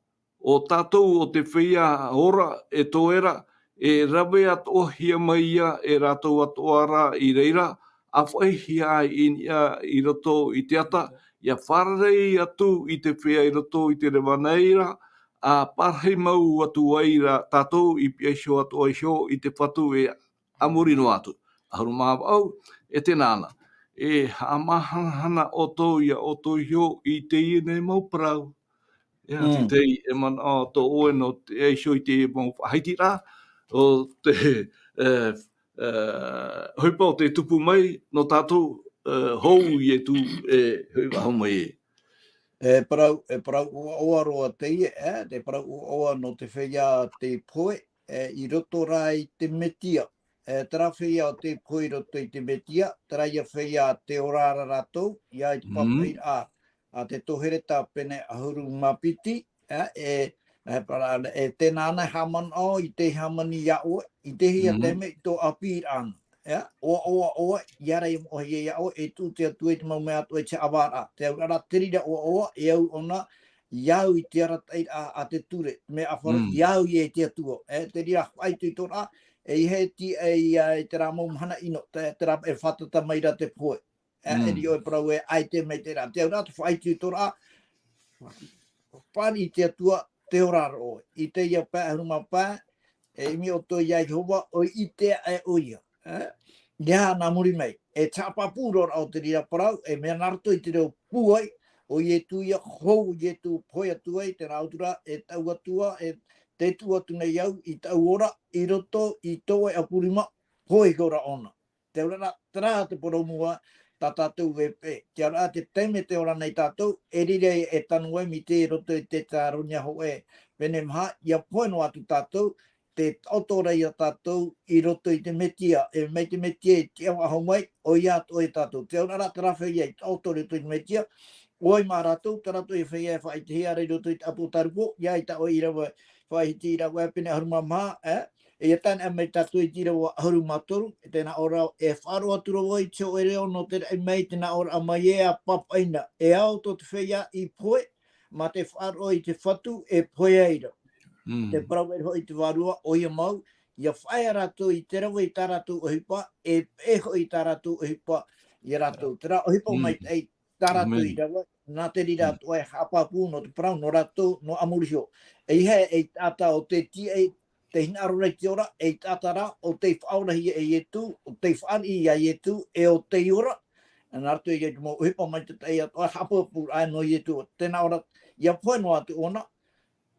ʻo tātou ʻo te feiā ora e toe ra, e rave atoʻahia mai ïa e rātou atoʻa ra i reira, ʻāfaʻihia ai i niʻa i roto i te ata, ʻia fārerei atu i te feiā i roto i te reva nei ra, ʻa pārahi mau atu ai ra tātou i pihaʻi iho atoʻa iho i te Fatu e a muri noa atu. ʻAhuru mā vaʻu, e tē nā na. E haʻamāhanahana ʻoutou ia ʻoutou iho i teie nei mau parau. ʻIa, Mm. te tei e manaʻo tō ʻoe nō te iho i te mau faʻahiti ra, ʻo te, e, e, ʻohipa ʻo tē tupu mai, nō tātou, e, hou Ietu e hoʻi faʻahou mai ē. E parau, e parau ʻoaʻoa roa teie, e, te parau ʻoaʻoa nō te feiā tei pohe, e, i roto rā i te Mesia. E, terā feiā ʻo tei pohe i roto i te Mesia, terā ïa feiā tē ora ra rātou, ïa i te Mhm. pāpaʻiraʻa a te Tohereta pene ʻahuru mā piti, e, e, e, parau, e tē nā na e haʻamanaʻo i te hāmani ia ʻoe, i te hia Mhm. taime i tō ʻāpīraʻa na. E, ʻoaʻoa ʻoe, ʻia ora i moʻohia ia ʻoe, e tuʻu te Atua i te mau mea atoʻa i te haʻavāraʻa. Te auraʻa ra, te reira ʻoaʻoa, e au ʻōna, i au i te arataʻiraʻa a te ture, mea ʻāfaro, Mm. i au ïa i te Atua. E, te reira faʻaitoitoraʻa, e, i hea e tiʻa ai ïa i terā mau mahana ʻino, te, terā e fātata mai ra te pohe. E, e Mm. riro e parau e ʻaita e maitaʻi ra. Te auraʻa, te faʻaitoitoraʻa, pani i te Atua, tē ora ra ʻoe. I teie pae ʻahuru mā pae, e ʻimi ʻoutou iā Iehova, ʻo ʻite aʻe ʻoia. E? Ia nā muri mai, e te haʻapāpū roa o te reira parau, e mea nā roto i te reo pūai, ʻo Ietu ia, hou Ietu, pohe atu ai, tērā atu ra, e taʻu Atua, e te tuʻu atu nei au, i taʻu ora, i roto, i tō ʻāpurima, pohe iho ra ʻōna. Te auraʻa, terā te parau mua, tā tātou e peʻe. Te auraʻa, te taime tē ora nei tātou, e riro e tano ai mai te roto i te Tāronia hōʻē, pene maha, ia pohe noa atu tātou, te taʻoto ra ia tātou i roto i te Metia, e mai te Metia i te awa aho mai, ʻoia atoʻa ia tātou. Te auraʻa, terā feiā i taʻoto i roto i te Metia, ʻoia mā rātou, tā rātou ia feiā e faʻaʻitehia ra i roto i te ʻĀpōtarupo, ia i tā ʻoe ʻīrava, faʻahiti ʻīrava e pene ʻahuru mā maha, e? E ia tae noa mai tātou i te ʻīrava ʻahuru mā toru, e tē nā ʻō ra, e faʻaroʻo atu ra vau i te hōʻē reo nō te raʻi mai, tē nā ʻō ra mai ē, a papaʻina, e ao tō te feiā i pohe, mā te faʻaroʻo i te Fatu e pohe ai ra. Mm. Te parau ē hoʻi te Vārua, ʻoia mau, ia faʻaea rātou i te rave i tā rātou ʻohipa, e peʻe hoʻi tā rātou ʻohipa ia rātou. Terā ʻohipa Mm. maitaʻi, tā rātou Amen. i rave, nā te reira Mm. atoʻa e haʻapāpū nō te parau nō rātou, nō ʻamuri iho. ʻEiaha e taʻata ʻo tē tiaʻi, tē hinaʻaro ra i te ora, e taʻata rā, ʻo tei faʻaorahia e Ietu, ʻo tei fāriʻi ia Ietu, e ʻo tei ora, nā roto ia i te mau ʻohipa maitaʻi atoʻa, haʻapāpūraʻa nō Ietu, tē nā ʻō ra, ia pohe noa atu ʻōna,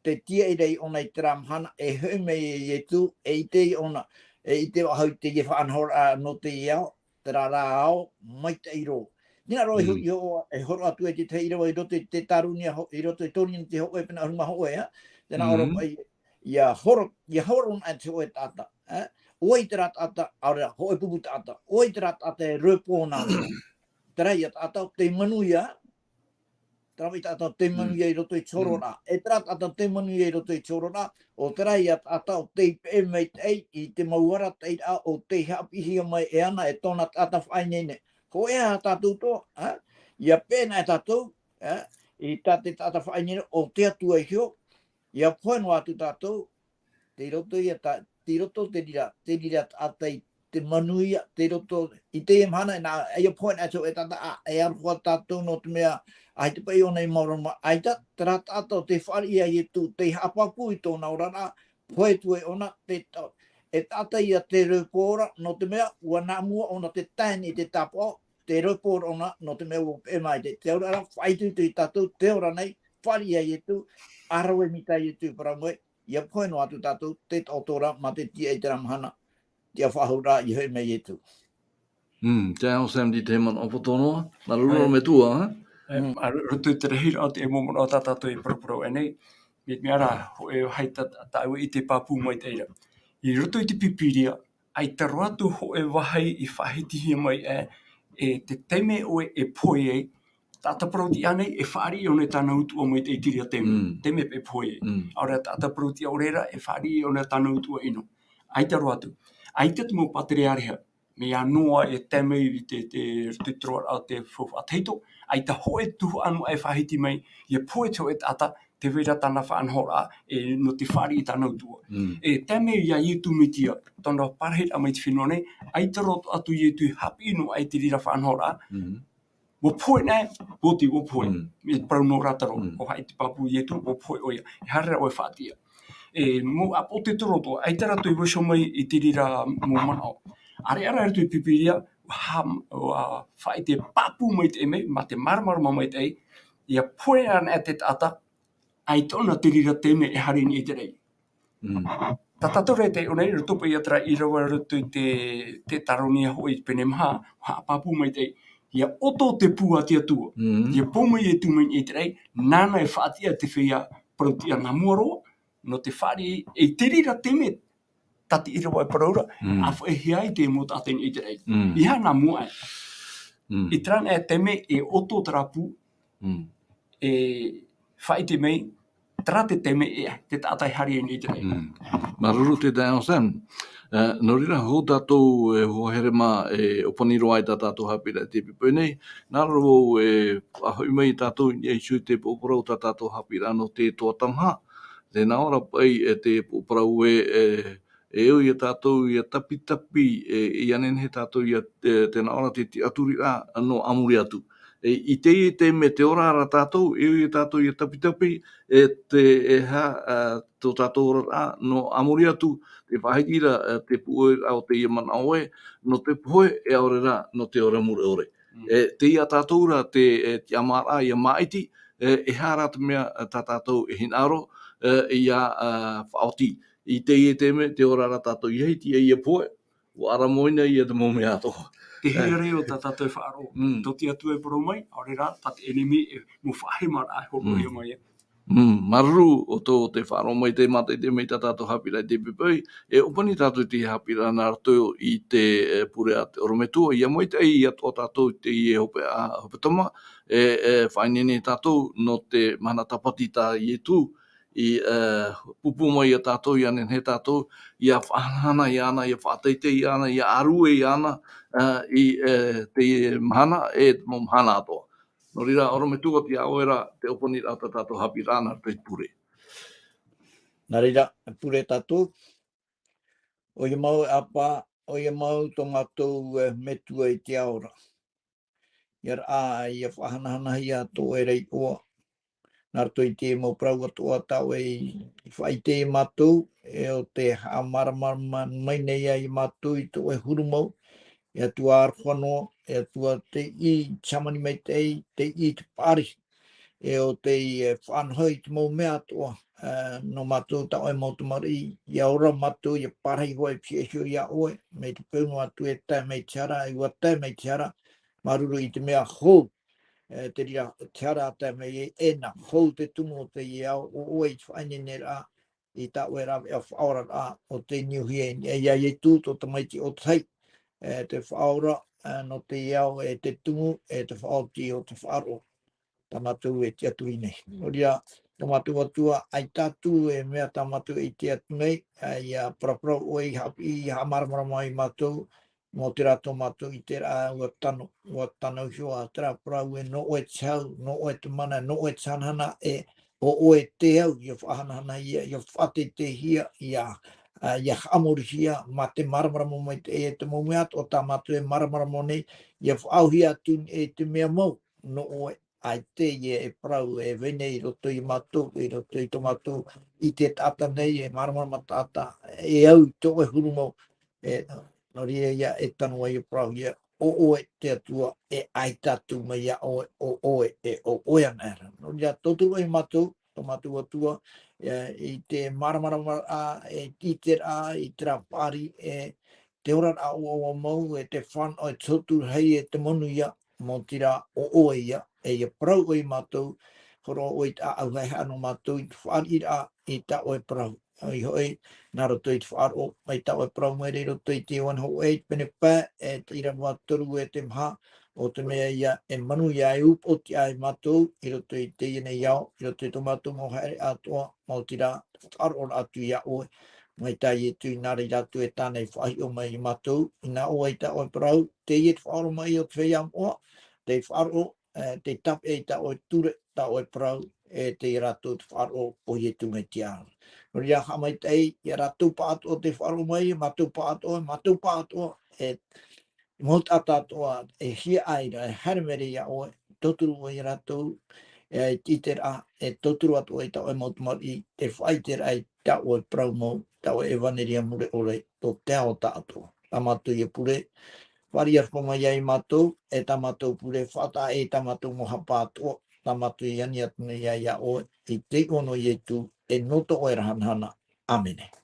te tiaʻi ra iʻōna i terā mahana, e hoʻi mai e Ietu, e ʻite iʻōna, e ʻite faʻahou i te faʻanahoraʻa nō te ao, terā rā ao, maitaʻi roa. Tē nā ʻō ra, Mm. i hō-, i hō-, e hōroʻa atu ai te tahi ʻīrava i roto i te Tāronia ho-, i roto i Tōrinia te hōʻē pene ʻahuru mā hōʻē, e? Tē nā ʻō ra Mm. paʻi, ia horo, ia horo noa te hōʻē taʻata, e? ʻO vai terā taʻata, ʻaore ra, hōʻē pupu taʻata, ʻo vai terā taʻata e repo nā mua. Terā ia taʻata ʻo tei manuia, terā ia taʻata ʻo tei Mm. manuia i roto i te hōroʻa. Mm. E terā taʻata ʻo tei manuia i roto i te hōroʻa, ʻo terā ia taʻata ʻo tei peʻe maitaʻi i te mau arataʻiraʻa ʻo tei haʻapiʻihia mai e ana e tōna taʻata faʻaineine. Hōʻē ā tātou atoʻa, e? Ia peʻe noa tātou, e? I tā te taʻata faʻaineine ʻo te Atua iho, ia pohe noa atu tātou, tei roto ia tā, tei roto te reira, te reira taʻata i te manuia, tei roto, i teie mahana, e nā, e ia pohe noa atu e taʻata, ā, e aroha tātou nō te mea, ʻaita paʻi ʻōna i māuruuru mai, ʻaita, terā taʻata ʻo tei fāriʻi ia Ietu, tei haʻapāpū i tōna oraraʻa, pohe atu ai ʻōna, te ta-, e taʻata ia tei repo ra, nō te mea, ʻua nā mua ʻōna tē tae nei i te tāpaʻo, tei repo ra ʻōna, nō te mea ʻua peʻe maitaʻi. Te auraʻa, faʻaitoito ia tātou, tē ora nei, fāriʻi ia Ietu, ʻa rave mai tā Ietu i parau mai, ia pohe noa atu tātou, te taʻoto ra, mā te tiaʻi i terā mahana, te faʻahouraʻa, ia hoʻi mai Ietu. Mm, te ao Sam i te manaʻo poto noa, nā ruru Āe. Metua, ha? Āe, Mm. ā, roto i te rahiraʻa o te mau manaʻo tā tātou e paraparau aʻe nei, mea, mea rā, hōʻē vāhi tā, tā, tāʻu e ʻite pāpū maitaʻi ra. I roto i te Pīpīria, ʻaita roa atu hōʻē vāhi i faʻahitihia mai, e, e te taime ʻoe e pohe ai, taʻata parau-tiʻa nei, e fāriʻi ʻōna i tāna utuʻa maitaʻi i te reira taime, Mm. taime e pohe ai. Mm. ʻAore rā taʻata parau-tiʻa ʻore ra, e fāriʻi ʻōna i tāna utuʻa ʻino. ʻAita roa atu. ʻAita te mau pātereareha. Mea nō ā e tae mai i te, te, te roaraʻa o te faufaʻa tahito, ʻaita hōʻē tuhaʻa noa e faʻahiti mai, ia pohe te hōʻē taʻata, tē vai ra tāna faʻanahoraʻa, e, nō te fāriʻi i tāna utuʻa. Mm. E tae mai ia Ietu Metia, tōna parahiraʻa mai te fenua nei, ʻaita roa atu Ietu i haʻapiʻi noa i te reira faʻanahoraʻa, Mm. ʻua pohe nei, ʻua oti, ʻua pohe. Mm. E parau nō rātou ra, Mm. ʻua haʻi te pāpū Ietu, ʻua pohe ʻoia. E haere rā ʻoe e faʻatiʻa. E, mau ʻāpōsetolo atoʻa, ʻaita rātou i vaiiho mai i te reira mau manaʻo. ʻAreʻa rā i roto i te Pīpīria, ha-, ʻua faʻaʻite pāpū maitaʻi mai, mā te māramarama maitaʻi, ia pohe ana te taʻata, ʻaita ʻōna te reira taime e haere i niʻa i te raʻi. Mm. Tā tātou ra e taiʻo nei, roto paʻi ia terā ʻīrava roto i te, te Tāronia hōʻē pene maha, haʻapāpū maitaʻi, ia ʻoto te pū a te Atua. Mm. Ia pohe mai Ietu mai i niʻa i te raʻi, nāna e faʻatiʻa te feiā parau-tiʻa nā mua roa, nō te fāriʻi, e te reira taime, tā te ʻīrava e parau ra, Mm. ʻa faʻaʻitehia ai te mau taʻata i niʻa i te raʻi. Mm. ʻEiaha nā mua aʻe. Mm. I terā noa taime e ʻoto terā pū, Mm. e faʻaʻite mai, terā te taime e, te taʻata e haere i niʻa i te raʻi. Mm. Māuruuru te taeaʻe Sam. E, nō reira, hou tātou e hoa here mā e ʻōpani roa ai tā tātou haʻapiʻiraʻa i te poʻipoʻi nei. Nā reira vau e faʻahoʻi mai tātou i niʻa iho i te poroparau tā tātou haʻapiʻiraʻa nō te toa tamaha. Tē nā ʻō ra paʻi, e, te poroparau ē, e, e au ia tātou ʻia tapitapi, e, ʻia nehenehe tātou ʻia, e, tē nā ʻō ra te tiʻaturiraʻa nō ā muri atu. E, i teie taime tē ora ra tātou, e ui tātou ia tapitapi, e te, e ha, ā, tō tātou oraraʻa, nō a muri atu, te faʻahiti ra, ā, te puʻe o teie manaʻo ē, nō te pohe, e ʻaore rā, nō te ora mure ʻore. Mm. E, teie tātou ra, te, e, tiʻamāraʻa, ia māʻiti, e, e aha rā te mea, ā, tā tātou e hinaʻaro, e, ia, ā, faʻaoti. I teie taime, tē ora ra tātou ia hiti, e ia pohe, ʻua ʻaramoina ia te mau mea atoʻa. Te hiʻoraʻa o tā tātou e faʻaroʻo. Mm. Tō te Atua e parau mai, ʻaore rā, tā te ʻenemi e mau faʻahema ra e hōroʻahia mai. Mm, māuruuru ʻoutou i te faʻaroʻo mai, te mātaʻitaʻi mai tā tātou haʻapiʻiraʻa i te poʻipoʻi, e ʻōpani tātou i te haʻapiʻiraʻa nā roto i te, e, pure a te ʻorometua, ia maitaʻi atoʻa tātou i teie hopeʻa, hepetoma, e, e, faʻaineine tātou nō te mahana tāpati tā Ietu, i, e, pūpū mai ia tātou, ia nehenehe tātou, ia faʻahanahana iāna, ia faʻateitei iāna, ia ʻārue iāna, e, i, e, te mahana, e, mau mahana atoʻa. Nō reira, ʻorometua, tei iā ʻoe ra te ʻōpaniraʻa tā tātou haʻapiʻiraʻa nā roto i te pure. Nā reira, pure tātou. ʻOia mau e ʻApā, ʻoia mau tō mātou, e, Metua i te ao ra. ʻIa ra, ā, ʻia faʻahanahanahia tō ʻoe ra iʻoa. Nā roto i te mau parau atoʻa tā ʻoe i, i faʻaʻite ia mātou, e ʻo te haʻamāramarama mai nei ia mātou i tō ʻoe huru mau, e Atua aroha noa, e Atua teie hāmani maitaʻi, teie te paʻari, e ʻo te, e, faʻanaho i te mau mea atoʻa, e, nō mātou tā ʻoe mau tamariʻi, ʻia ora mātou, ʻia pārahi hoʻi, ʻia hiʻohiʻo iā ʻoe, mai te peu noa atu e tae mai te hara, e ʻua tae mai te hara, māuruuru i te mea hou, e, te reira, te hara e tae mai e, e nā hou te tumu o teie ao, ʻo ʻoe i te faʻaineineraʻa, i tā ʻoe rāveʻa faʻaoraraʻa, ʻo tei niuhia i niʻa iā Ietu, tō Tamaiti ʻōtahi, e, te faʻaora, e, nō teie ao, e te tumu, e te faʻaoti o te faʻaroʻo. Tā mātou e tiʻaturi nei. Nō reira, tō mātou Atua, ʻaita atu e mea tā mātou e ʻite atu nei, ā, ʻia paraparau ʻoe, ʻia haʻapiʻi, ʻia haʻamāramarama ia mātou, nō terā tō mātou ʻiteraʻa ʻua tano, ʻua tano iho ā terā parau ē, nō ʻoe te hau, nō ʻoe te mana, nō ʻoe te hanahana, e ʻo ʻoe te au, ʻia faʻahanahanahia, ʻia faʻateiteihia, ʻia, ā, ʻia haʻamorihia, mā te māramarama maitaʻi e te mau mea atoʻa tā mātou e māramarama nei, ʻia faʻaauhia atu e te mea mau, nō ʻoe, ʻaita e parau e vai nei i roto ia mātou, i roto i tō mātou ʻite taʻata nei, e māramarama taʻata, e au i tō ʻoe huru mau, e, nō reira ia e tano ai e parau ia, ʻo ʻoe te Atua, e ʻaita atu mai iā ʻoe, ʻo ʻoe, e ʻo ʻoe anaʻe ra. Nō reira, tauturu ai mātou, tō mātou Atua, e, i te māramarama, ā, e ʻiteraʻa, i terā paʻari, e te oraraʻa ʻoaʻoa mau, e te fānaʻo, e te tauturu rahi, e te manuia, maoti rā ʻo ʻoe ia, e ʻia parau ʻoe ia mātou, hōroʻa ʻoe i te ʻāʻau haʻehaʻa nō mātou, i te fāriʻiraʻa i tā ʻoe parau. ʻOia hoʻi, nā roto i te faʻaroʻo, mai tā ʻoe parau mai ra i roto i te Ioane hōʻē, i te pene pae, e te ʻīrava toru e te maha, ʻo te mea ia e manuia, e upoʻotiʻa ia mātou, i roto i teie nei ao, i roto i tō mātou mau haereʻa atoʻa, maoti rā, faʻaroʻo atu iā ʻoe, mai tā Ietu, nā reira atu e tāna i faʻahiʻo mai ia mātou, inā ʻo vai tā ʻoe parau, teie te faʻaroʻo mai o te feiā moʻa, te faʻaroʻo, e, te tāpeʻa i tā ʻoe ture, tā ʻoe parau, e tei rātou te faʻaroʻo o Ietu Metia. Nō reira, haʻamaitaʻi, ia rātou pāʻatoʻa te faʻaroʻo mai, mātou pāʻatoʻa, mātou pāʻatoʻa, e mau taʻata atoʻa, e hiaʻai ra, e haere mai ra iā ʻoe, tauturu ʻoe ia rātou, e ʻiteraʻa, e tauturu atu ʻoe i tā ʻoe mau tamariʻi, e faʻaʻiteraʻa i tā ʻoe parau mau, tā ʻoe ʻevaneria mure ʻore, tō te ao taʻatoʻa. Tā mātou ia pure, fāriʻi aroha mai ia mātou, e tā mātou pure, faʻataʻa i tā mātou mau haʻapaʻo atoʻa, tā mātou i ani atu nei ia, iā ʻoe, i te iʻoa o Ietu, e nō tō ʻoe ra hanahana. ʻĀmene.